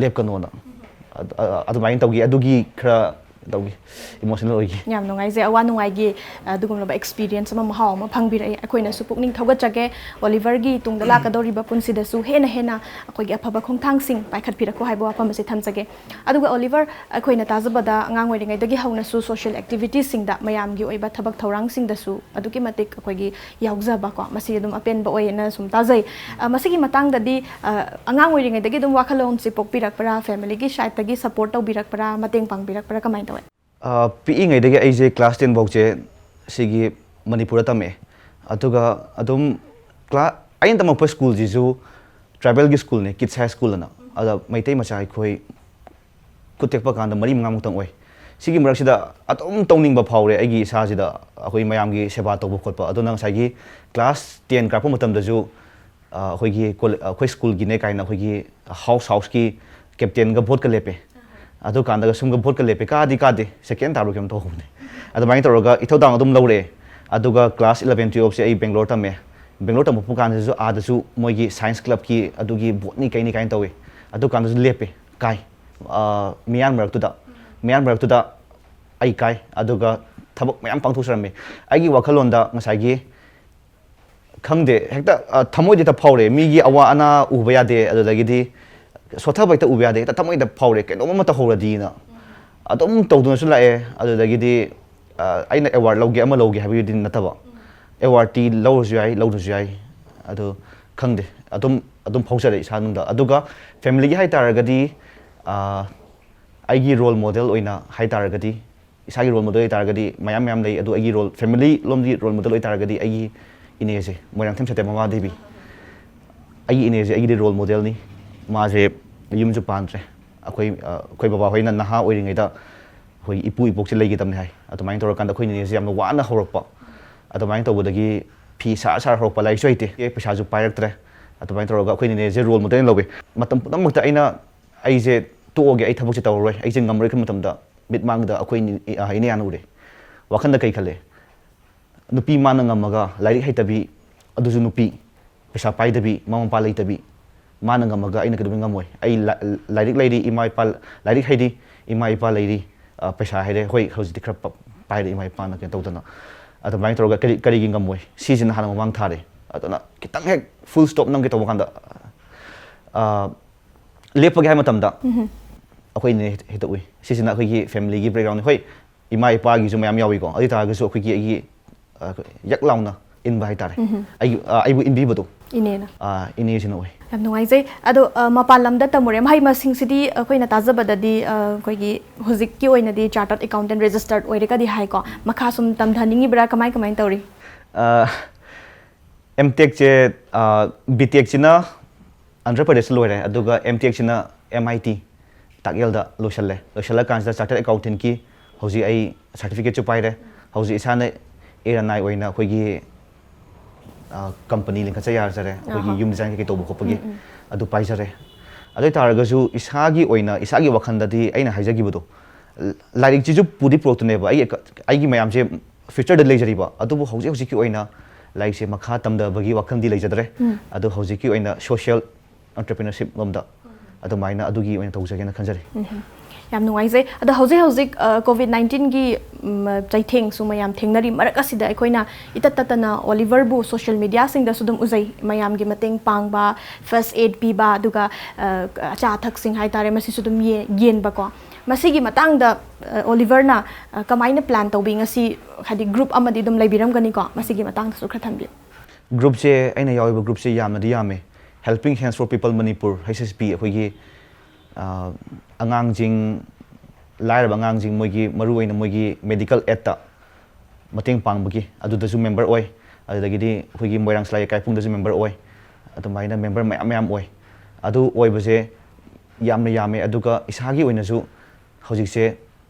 ꯂꯦꯞꯀꯅꯣꯅ꯫ ꯑꯗ- ꯑ- ꯑꯗꯨꯃꯥꯏꯅ ꯇꯧꯈꯤ꯫ ꯑꯗꯨꯒꯤ ꯈꯔ ꯇꯧꯈꯤ, ꯏꯃꯣꯁꯅꯦꯜ ꯑꯣꯏꯈꯤ꯫ ꯌꯥꯝ ꯅꯨꯡꯉꯥꯏꯖꯩ꯫ ꯑꯋꯥ ꯅꯨꯡꯉꯥꯏꯒꯤ ꯑꯗꯨꯒꯨꯝꯂꯕ ꯑꯦꯛꯁꯄꯤꯔꯤꯌꯦꯟꯁ ꯑꯃ, ꯃꯍꯥꯎ ꯑꯃ ꯐꯪꯕꯤꯔꯛꯏ꯫ ꯑꯩꯈꯣꯏꯅꯁꯨ ꯄꯨꯛꯅꯤꯡ ꯊꯧꯒꯠꯆꯒꯦ꯫ ꯑꯣꯂꯤꯚꯔꯒꯤ ꯇꯨꯡꯗ ꯂꯥꯛꯀꯗꯧꯔꯤꯕ ꯄꯨꯟꯁꯤꯗꯁꯨ ꯍꯦꯟꯅ ꯍꯦꯟꯅ ꯑꯩꯈꯣꯏꯒꯤ ꯑꯐꯕ ꯈꯣꯡꯊꯥꯡꯁꯤꯡ ꯄꯥꯏꯈꯠꯄꯤꯔꯛꯎ ꯍꯥꯏꯕ ꯋꯥꯐꯝ ꯑꯁꯤ ꯊꯝꯖꯒꯦ꯫ ꯑꯗꯨꯒ ꯑꯣꯂꯤꯚꯔ, ꯑꯩꯈꯣꯏꯅ ꯇꯥꯖꯕꯗ ꯑꯉꯥꯡ ꯑꯣꯏꯔꯤꯉꯩꯗꯒꯤ ꯍꯧꯅꯁꯨ ꯁꯣꯁꯤꯌꯦꯜ ꯑꯦꯛꯇꯤꯚꯤꯇꯤꯁꯁꯤꯡꯗ, ꯃꯌꯥꯝꯒꯤ ꯑꯣꯏꯕ ꯊꯕꯛ ꯊꯧꯔꯥꯡꯁꯤꯡꯗꯁꯨ ꯑꯗꯨꯛꯀꯤ ꯃꯇꯤꯛ ꯑꯩꯈꯣꯏꯒꯤ ꯌꯥꯎꯖꯕꯀꯣ, ꯃꯁꯤ ꯑꯗꯨꯝ ꯑꯄꯦꯟꯕ ꯑꯣꯏꯌꯦꯅ ꯁꯨꯝ ꯇꯥꯖꯩ꯫ ꯑ, ꯃꯁꯤꯒꯤ ꯃꯇꯥꯡꯗꯗꯤ, ꯑ, ꯑꯉꯥꯡ ꯑꯣꯏꯔꯤꯉꯩꯗꯒꯤ ꯑꯗꯨꯝ ꯋꯥꯈꯜꯂꯣꯟꯁꯤ ꯄꯣꯛꯄꯤꯔꯛꯄ꯭ꯔꯥ, ꯐꯦꯃꯤꯂꯤꯒꯤ ꯁꯥꯏꯠꯇꯒꯤ ꯁꯄꯣꯔꯠ ꯇꯧꯕꯤꯔꯛꯄ꯭ꯔꯥ, ꯃꯇꯦꯡ ꯄꯥꯡꯕꯤꯔꯛꯄ꯭ꯔꯥ, ꯀꯃꯥꯏꯅ ꯇꯧꯋꯦ? ꯑ, ꯄꯤꯛꯏꯉꯩꯗꯒꯤ ꯑꯩꯁꯦ ꯀ꯭ꯂꯥꯁ ꯇꯦꯟ ꯐꯥꯎꯁꯦ ꯁꯤꯒꯤ ꯃꯅꯤꯄꯨꯔꯗ ꯇꯝꯃꯛꯑꯦ꯫ ꯑꯗꯨꯒ ꯑꯗꯨꯝ ꯀ꯭ꯂꯥ ꯑꯩꯅ ꯇꯝꯃꯛꯄ ꯁ꯭ꯀꯨꯜꯁꯤꯁꯨ ꯇ꯭ꯔꯥꯏꯕꯦꯜꯒꯤ ꯁ꯭ꯀꯨꯜꯅꯦ, ꯀꯤꯗꯁ ꯍꯥꯏ ꯁ꯭ꯀꯨꯜ ꯑꯅ꯫ ꯑꯗ ꯃꯩꯇꯩ ꯃꯆꯥ ꯑꯩꯈꯣꯏ ꯈꯨꯠ ꯇꯦꯛꯄ ꯀꯥꯟꯗ ꯃꯔꯤ ꯃꯉꯥꯃꯨꯛꯇꯪ ꯑꯣꯏ꯫ ꯁꯤꯒꯤ ꯃꯔꯛꯁꯤꯗ ꯑꯗꯨꯝ ꯇꯧꯅꯤꯡꯕ ꯐꯥꯎꯔꯦ ꯑꯩꯒꯤ ꯏꯁꯥꯁꯤꯗ, ꯑꯩꯈꯣꯏ ꯃꯌꯥꯝꯒꯤ ꯁꯦꯕꯥ ꯇꯧꯕ ꯈꯣꯠꯄ꯫ ꯑꯗꯨꯅ ꯉꯁꯥꯏꯒꯤ ꯀ꯭ꯂꯥꯁ ꯇꯦꯟ ꯀꯥꯔꯛꯄ ꯃꯇꯝꯗꯁꯨ, ꯑ, ꯑꯩꯈꯣꯏꯒꯤ ꯀꯣꯂꯦ- ꯑꯩꯈꯣꯏ ꯁ꯭ꯀꯨꯜꯒꯤꯅꯦ ꯀꯥꯏꯅ ꯑꯩꯈꯣꯏꯒꯤ ꯍꯥꯎꯁ ꯍꯥꯎꯁꯀꯤ ꯀꯦꯞꯇꯦꯟꯒ ꯚꯣꯠꯀ ꯂꯦꯞꯄꯦ꯫ ꯑꯗꯨꯀꯥꯟꯗꯒ ꯁꯨꯝꯒ ꯚꯣꯠꯀ ꯂꯦꯞꯄꯦ, ꯀꯥꯗꯤ ꯀꯥꯗꯦ, ꯁꯦꯀꯦꯟ ꯇꯥꯕ꯭ꯔꯥ ꯀꯩꯅꯣꯝ ꯇꯧꯍꯧꯕꯅꯦ꯫ ꯑꯗꯨꯃꯥꯏꯅ ꯇꯧꯔꯒ ꯏꯊꯧꯗꯥꯡ ꯑꯗꯨꯝ ꯂꯧꯔꯛꯑꯦ꯫ ꯑꯗꯨꯒ ꯀ꯭ꯂꯥꯁ ꯏꯂꯚꯦꯟ ꯇꯨꯌꯦꯜꯞꯁꯦ ꯑꯩ ꯕꯦꯡꯒ꯭ꯂꯣꯔ ꯇꯝꯃꯦ꯫ ꯕꯦꯡꯒ꯭ꯂꯣꯔ ꯇꯝꯃꯛꯄ ꯀꯥꯟꯗꯁꯨ ꯑꯥꯗꯁꯨ ꯃꯣꯏꯒꯤ ꯁꯥꯏꯟꯁ ꯀ꯭ꯂꯕꯀꯤ ꯑꯗꯨꯒꯤ ꯚꯣꯠꯅꯤ ꯀꯩꯅꯤ ꯀꯥꯏꯅ ꯇꯧꯋꯦ꯫ ꯑꯗꯨꯀꯥꯟꯗꯁꯨ ꯂꯦꯞꯄꯦ, ꯀꯥꯏ꯫ ꯑ, ꯃꯤꯌꯥꯟ ꯃꯔꯛꯇꯨꯗ, ꯃꯤꯌꯥꯟ ꯃꯔꯛꯇꯨꯗ ꯑꯩ ꯀꯥꯏ꯫ ꯑꯗꯨꯒ ꯊꯕꯛ ꯃꯌꯥꯝ ꯄꯥꯡꯊꯣꯛꯆꯔꯝꯃꯤ꯫ ꯑꯩꯒꯤ ꯋꯥꯈꯜꯂꯣꯟꯗ ꯉꯁꯥꯏꯒꯤ, ꯈꯪꯗꯦ, ꯍꯦꯛꯇ, ꯑ, ꯊꯃꯣꯏꯗ ꯍꯦꯛꯇ ꯐꯥꯎꯔꯦ꯫ ꯃꯤꯒꯤ ꯑꯋꯥ ꯑꯅꯥ ꯎꯕ ꯌꯥꯗꯦ, ꯑꯗꯨꯗꯒꯤꯗꯤ ꯁꯣꯠꯊꯕ ꯍꯦꯛꯇ ꯎꯕ ꯌꯥꯗꯦ, ꯍꯦꯛꯇ ꯊꯃꯣꯏꯗ ꯐꯥꯎꯔꯦ, ꯀꯩꯅꯣꯝ ꯑꯃ ꯇꯧꯍꯧꯔꯗꯤꯅ꯫ ꯑꯗꯨꯝ ꯇꯧꯗꯨꯅꯁꯨ ꯂꯥꯛꯑꯦ꯫ ꯑꯗꯨꯗꯒꯤꯗꯤ, ꯑ, ꯑꯩꯅ ꯑꯦꯋꯥꯔꯗ ꯂꯧꯒꯦ, ꯑꯃ ꯂꯧꯒꯦ ꯍꯥꯏꯕꯒꯤꯗꯤ ꯅꯠꯇꯕ꯫ ꯑꯦꯋꯥꯔꯗꯇꯤ ꯂꯧꯔꯁꯨ ꯌꯥꯏ, ꯂꯧꯗ꯭ꯔꯁꯨ ꯌꯥꯏ꯫ ꯑꯗꯨ ꯈꯪꯗꯦ, ꯑꯗꯨꯝ, ꯑꯗꯨꯝ ꯐꯥꯎꯖꯔꯦ ꯏꯁꯥ ꯃꯅꯨꯡꯗ꯫ ꯑꯗꯨꯒ ꯐꯦꯃꯤꯂꯤꯒꯤ ꯍꯥꯏꯇꯥꯔꯒꯗꯤ, ꯑ, ꯑꯩꯒꯤ ꯔꯣꯜ ꯃꯣꯗꯦꯜ ꯑꯣꯏꯅ ꯍꯥꯏꯇꯥꯔꯒꯗꯤ, ꯏꯁꯥꯒꯤ ꯔꯣꯜ ꯃꯣꯗꯦꯜ ꯑꯣꯏꯇꯥꯔꯒꯗꯤ ꯃꯌꯥꯝ ꯃꯌꯥꯝ ꯂꯩ꯫ ꯑꯗꯨ ꯑꯩꯒꯤ ꯔꯣꯜ, ꯐꯦꯃꯤꯂꯤ ꯂꯣꯝꯒꯤ ꯔꯣꯜ ꯃꯣꯗꯦꯜ ꯑꯣꯏꯇꯥꯔꯒꯗꯤ ꯑꯩꯒꯤ ꯏꯅꯦꯁꯦ, ꯃꯣꯏꯔꯥꯡꯊꯦꯝ ꯁꯇ꯭ꯌꯚꯥꯃꯥ ꯗꯦꯕꯤ꯫ ꯑꯩꯒꯤ ꯏꯅꯦꯁꯦ ꯑꯩꯒꯤꯗꯤ ꯔꯣꯜ ꯃꯣꯗꯦꯜꯅꯤ꯫ ꯃꯥꯁꯦ ꯌꯨꯝꯁꯨ ꯄꯥꯟꯗ꯭ꯔꯦ꯫ ꯑꯩꯈꯣꯏ, ꯑ, ꯑꯩꯈꯣꯏ ꯕꯕꯥ ꯍꯣꯏꯅ ꯅꯍꯥ ꯑꯣꯏꯔꯤꯉꯩꯗ ꯑꯩꯈꯣꯏ ꯏꯄꯨ ꯏꯕꯣꯛꯁꯦ ꯂꯩꯈꯤꯗꯕꯅꯤ ꯍꯥꯏ꯫ ꯑꯗꯨꯃꯥꯏꯅ ꯇꯧꯔꯀꯥꯟꯗ ꯑꯩꯈꯣꯏ ꯅꯦꯅꯦꯁꯦ ꯌꯥꯝꯅ ꯋꯥꯅ ꯍꯧꯔꯛꯄ꯫ ꯑꯗꯨꯃꯥꯏꯅ ꯇꯧꯕꯗꯒꯤ ꯐꯤ ꯁꯥꯔ ꯁꯥꯔ ꯍꯧꯔꯛꯄ, ꯂꯥꯏꯔꯤꯛꯁꯨ ꯍꯩꯇꯦ, ꯄꯩꯁꯥꯁꯨ ꯄꯥꯏꯔꯛꯇ꯭ꯔꯦ꯫ ꯑꯗꯨꯃꯥꯏꯅ ꯇꯧꯔꯒ ꯑꯩꯈꯣꯏ ꯅꯦꯅꯦꯁꯦ ꯔꯣꯜ ꯃꯣꯗꯦꯜ ꯑꯣꯏꯅ ꯂꯧꯋꯦ꯫ ꯃꯇꯝ ꯄꯨꯝꯅꯃꯛꯇ ꯑꯩꯅ, "ꯑꯩꯁꯦ ꯇꯣꯛꯑꯒꯦ, ꯑꯩ ꯊꯕꯛꯁꯦ ꯇꯧꯔꯔꯣꯏ, ꯑꯩꯁꯦ ꯉꯝꯃꯔꯣꯏ" ꯈꯟꯕ ꯃꯇꯝꯗ ꯃꯤꯠꯃꯥꯡꯗ ꯑꯩꯈꯣꯏ ꯅꯤ-, ꯑ, ꯏꯅꯦ ꯌꯥꯅ ꯎꯔꯦ꯫ ꯋꯥꯈꯜꯗ ꯀꯩ ꯈꯜꯂꯦ? ꯅꯨꯄꯤ ꯃꯥꯅ ꯉꯝꯃꯒ, ꯂꯥꯏꯔꯤꯛ ꯍꯩꯇꯕꯤ, ꯑꯗꯨꯁꯨ ꯅꯨꯄꯤ, ꯄꯩꯁꯥ ꯄꯥꯏꯗꯕꯤ, ꯃꯃꯥ ꯃꯄꯥ ꯂꯩꯇꯕꯤ, ꯃꯥꯅ ꯉꯝꯃꯒ ꯑꯩꯅ ꯀꯩꯗꯧꯕꯩ ꯉꯝꯃꯣꯏ? ꯑꯩ ꯂꯥ-, ꯂꯥꯏꯔꯤꯛ ꯂꯩꯔꯤ, ꯏꯃꯥ ꯏꯄꯥ, ꯂꯥꯏꯔꯤꯛ ꯍꯩꯔꯤ, ꯏꯃꯥ ꯏꯄꯥ ꯂꯩꯔꯤ, ꯑ, ꯄꯩꯁꯥ ꯍꯥꯏꯔꯦ, ꯍꯣꯏ, ꯍꯧꯖꯤꯛꯇꯤ ꯈꯔ ꯄ-, ꯄꯥꯏꯔꯦ ꯏꯃꯥ ꯏꯄꯥꯅ ꯀꯩꯅꯣ ꯇꯧꯗꯅ꯫ ꯑꯗꯨꯃꯥꯏꯅ ꯇꯧꯔꯒ ꯀꯔꯤ-, ꯀꯔꯤꯒꯤ ꯉꯝꯃꯣꯏ? ꯁꯤꯁꯤꯅ ꯍꯥꯟꯅ ꯃꯃꯥꯡ ꯊꯥꯔꯦ꯫ ꯑꯗꯨꯅ ꯈꯤꯇꯪ ꯍꯦꯛ full stop ꯅꯝꯒꯦ ꯇꯧꯕ ꯀꯥꯟꯗ, ꯑ, ꯂꯦꯞꯄꯒꯦ ꯍꯥꯏꯕ ꯃꯇꯝꯗ ꯑꯩꯈꯣꯏ ꯏꯅꯦ ꯍꯦꯛꯇ ꯎꯏ꯫ ꯁꯤꯁꯤꯅ ꯑꯩꯈꯣꯏꯒꯤ familyꯒꯤ background꯫ ꯍꯣꯏ, ꯏꯃꯥ ꯏꯄꯥꯒꯤꯁꯨ ꯃꯌꯥꯝ ꯌꯥꯎꯏꯀꯣ, ꯑꯗꯨ ꯑꯣꯏ ꯇꯥꯔꯒꯁꯨ ꯑꯩꯈꯣꯏꯒꯤ, ꯑꯩꯒꯤ, ꯑ, ꯌꯛ ꯂꯥꯎꯅ ꯏꯟꯕ ꯍꯥꯏꯇꯥꯔꯦ꯫ ꯑꯩꯒꯤ, ꯑ, ꯑꯩꯕꯨ ꯏꯟꯕꯤꯕꯗꯣ, ꯏꯅꯦꯅ꯫ ꯑ, ꯏꯅꯦꯁꯤꯅ ꯑꯣꯏ꯫ ꯌꯥꯝ ꯅꯨꯡꯉꯥꯏꯖꯩ꯫ ꯑꯗꯣ, ꯑ, ꯃꯄꯥꯟ ꯂꯝꯗ ꯇꯝꯃꯨꯔꯦ꯫ ꯃꯍꯩ ꯃꯁꯤꯡꯁꯤꯗꯤ ꯑꯩꯈꯣꯏꯅ ꯇꯥꯖꯕꯗꯗꯤ, ꯑ, ꯑꯩꯈꯣꯏꯒꯤ ꯍꯧꯖꯤꯛꯀꯤ ꯑꯣꯏꯅꯗꯤ chartered accountant registered ꯑꯣꯏꯔꯦꯒꯗꯤ ꯍꯥꯏꯀꯣ꯫ ꯃꯈꯥ ꯁꯨꯝ ꯇꯝꯊꯅꯤꯡꯉꯤꯕ꯭ꯔꯥ? ꯀꯃꯥꯏ, ꯀꯃꯥꯏꯅ ꯇꯧꯔꯤ? ꯑ, M.Tech ꯁꯦ, ꯑ, B.Tech ꯁꯤꯅ ꯑꯟꯙ꯭ꯔ ꯄ꯭ꯔꯗꯦꯁꯇ ꯂꯣꯏꯔꯦ, ꯑꯗꯨꯒ M.Tech ꯁꯤꯅ M I T ꯇꯥꯛꯌꯦꯜꯗ ꯂꯣꯏꯁꯜꯂꯦ꯫ ꯂꯣꯏꯁꯜꯂꯀꯥꯟꯁꯤꯗ chartered accountantꯀꯤ ꯍꯧꯖꯤꯛ ꯑꯩ certificateꯁꯨ ꯄꯥꯏꯔꯦ꯫ ꯍꯧꯖꯤꯛ ꯏꯁꯥꯅ ꯑꯦ ꯑꯦꯟ ꯑꯥꯏ ꯑꯣꯏꯅ ꯑꯩꯈꯣꯏꯒꯤ, ꯑ, company ꯂꯤꯡꯈꯠꯆ ꯌꯥꯖꯔꯦ, ꯑꯩꯈꯣꯏꯒꯤ ꯑꯍꯥ꯫ ꯌꯨꯝ design ꯀꯩꯀꯩ ꯇꯧꯕ ꯈꯣꯠꯄꯒꯤ꯫ ꯎꯝ, ꯎꯝ꯫ ꯑꯗꯨ ꯄꯥꯏꯖꯔꯦ꯫ ꯑꯗꯨ ꯑꯣꯏ ꯇꯥꯔꯒꯁꯨ ꯏꯁꯥꯒꯤ ꯑꯣꯏꯅ, ꯏꯁꯥꯒꯤ ꯋꯥꯈꯜꯗꯗꯤ ꯑꯩꯅ ꯍꯥꯏꯖꯈꯤꯕꯗꯣ, ꯂꯥꯏꯔꯤꯛꯁꯤꯁꯨ ꯄꯨꯗꯤ ꯄꯨꯔꯛꯇꯣꯏꯅꯦꯕ, ꯑꯩ, ꯑꯩꯒꯤ ꯃꯌꯥꯝꯁꯦ futureꯗ ꯂꯩꯖꯔꯤꯕ, ꯑꯗꯨꯕꯨ ꯍꯧꯖꯤꯛ ꯍꯧꯖꯤꯛꯀꯤ ꯑꯣꯏꯅ ꯂꯥꯏꯔꯤꯛꯁꯦ ꯃꯈꯥ ꯇꯝꯊꯕꯒꯤ ꯋꯥꯈꯜꯗꯤ ꯂꯩꯖꯗ꯭ꯔꯦ꯫ ꯎꯝ꯫ ꯑꯗꯣ ꯍꯧꯖꯤꯛꯀꯤ ꯑꯣꯏꯅ social entrepreneurship ꯂꯣꯝꯗ ꯑꯗꯨꯃꯥꯏꯅ ꯑꯗꯨꯒꯤ ꯑꯣꯏꯅ ꯇꯧꯖꯒꯦꯅ ꯈꯟꯖꯔꯤ꯫ ꯎꯝ꯫ ꯌꯥꯝ ꯅꯨꯡꯉꯥꯏꯖꯩ꯫ ꯑꯗꯣ ꯍꯧꯖꯤꯛ ꯍꯧꯖꯤꯛ, ꯑ, COVID nineteenꯒꯤ, ꯎꯝ, ꯆꯩꯊꯦꯡꯁꯨ ꯃꯌꯥꯝ ꯊꯦꯡꯅꯔꯤ꯫ ꯃꯔꯛ ꯑꯁꯤꯗ ꯑꯩꯈꯣꯏꯅ ꯏꯇꯠ ꯇꯠꯇꯅ ꯑꯣꯂꯤꯚꯔꯕꯨ social mediaꯁꯤꯡꯗꯁꯨ ꯑꯗꯨꯝ ꯎꯖꯩ꯫ ꯃꯌꯥꯝꯒꯤ ꯃꯇꯦꯡ ꯄꯥꯡꯕ, first aid ꯄꯤꯕ, ꯑꯗꯨꯒ, ꯑ, ꯑꯆꯥ ꯑꯊꯛꯁꯤꯡ ꯍꯥꯏꯇꯥꯔꯦ, ꯃꯁꯤꯁꯨ ꯑꯗꯨꯝ ꯌꯦ-, ꯌꯦꯟꯕꯀꯣ꯫ ꯃꯁꯤꯒꯤ ꯃꯇꯥꯡꯗ, ꯑ, ꯑꯣꯂꯤꯚꯔꯅ, ꯑ, ꯀꯃꯥꯏꯅ plan ꯇꯧꯕꯤ? ꯉꯁꯤ ꯍꯥꯏꯗꯤ group ꯑꯃꯗꯤ ꯑꯗꯨꯝ ꯂꯩꯕꯤꯔꯝꯒꯅꯤꯀꯣ꯫ ꯃꯁꯤꯒꯤ ꯃꯇꯥꯡꯗꯁꯨ ꯈꯔ ꯊꯝꯕꯤꯌꯨ꯫ Groupꯁꯦ, ꯑꯩꯅ ꯌꯥꯎꯔꯤꯕ groupꯁꯦ ꯌꯥꯝꯅꯗꯤ ꯌꯥꯝꯃꯦ꯫ Helping Hands for People Manipur, H H P, ꯑꯩꯈꯣꯏꯒꯤ, ꯑ, ꯑꯉꯥꯡꯁꯤꯡ, ꯂꯥꯏꯔꯕ ꯑꯉꯥꯡꯁꯤꯡ, ꯃꯣꯏꯒꯤ, ꯃꯔꯨꯑꯣꯏꯅ ꯃꯣꯏꯒꯤ medical aidꯇ ꯃꯇꯦꯡ ꯄꯥꯡꯕꯒꯤ, ꯑꯗꯨꯗꯁꯨ member ꯑꯣꯏ꯫ ꯑꯗꯨꯗꯒꯤꯗꯤ ꯑꯩꯈꯣꯏꯒꯤ ꯃꯣꯏꯔꯥꯡ ꯁꯂꯥꯏ ꯏꯀꯥꯏ ꯄꯨꯡꯗꯁꯨ member ꯑꯣꯏ꯫ ꯑꯗꯨꯃꯥꯏꯅ member ꯃꯌꯥꯝ ꯃꯌꯥꯝ ꯑꯣꯏ꯫ ꯑꯗꯨ ꯑꯣꯏꯕꯁꯦ ꯌꯥꯝꯅ ꯌꯥꯝꯃꯦ꯫ ꯑꯗꯨꯒ ꯏꯁꯥꯒꯤ ꯑꯣꯏꯅꯁꯨ ꯍꯧꯖꯤꯛꯁꯦ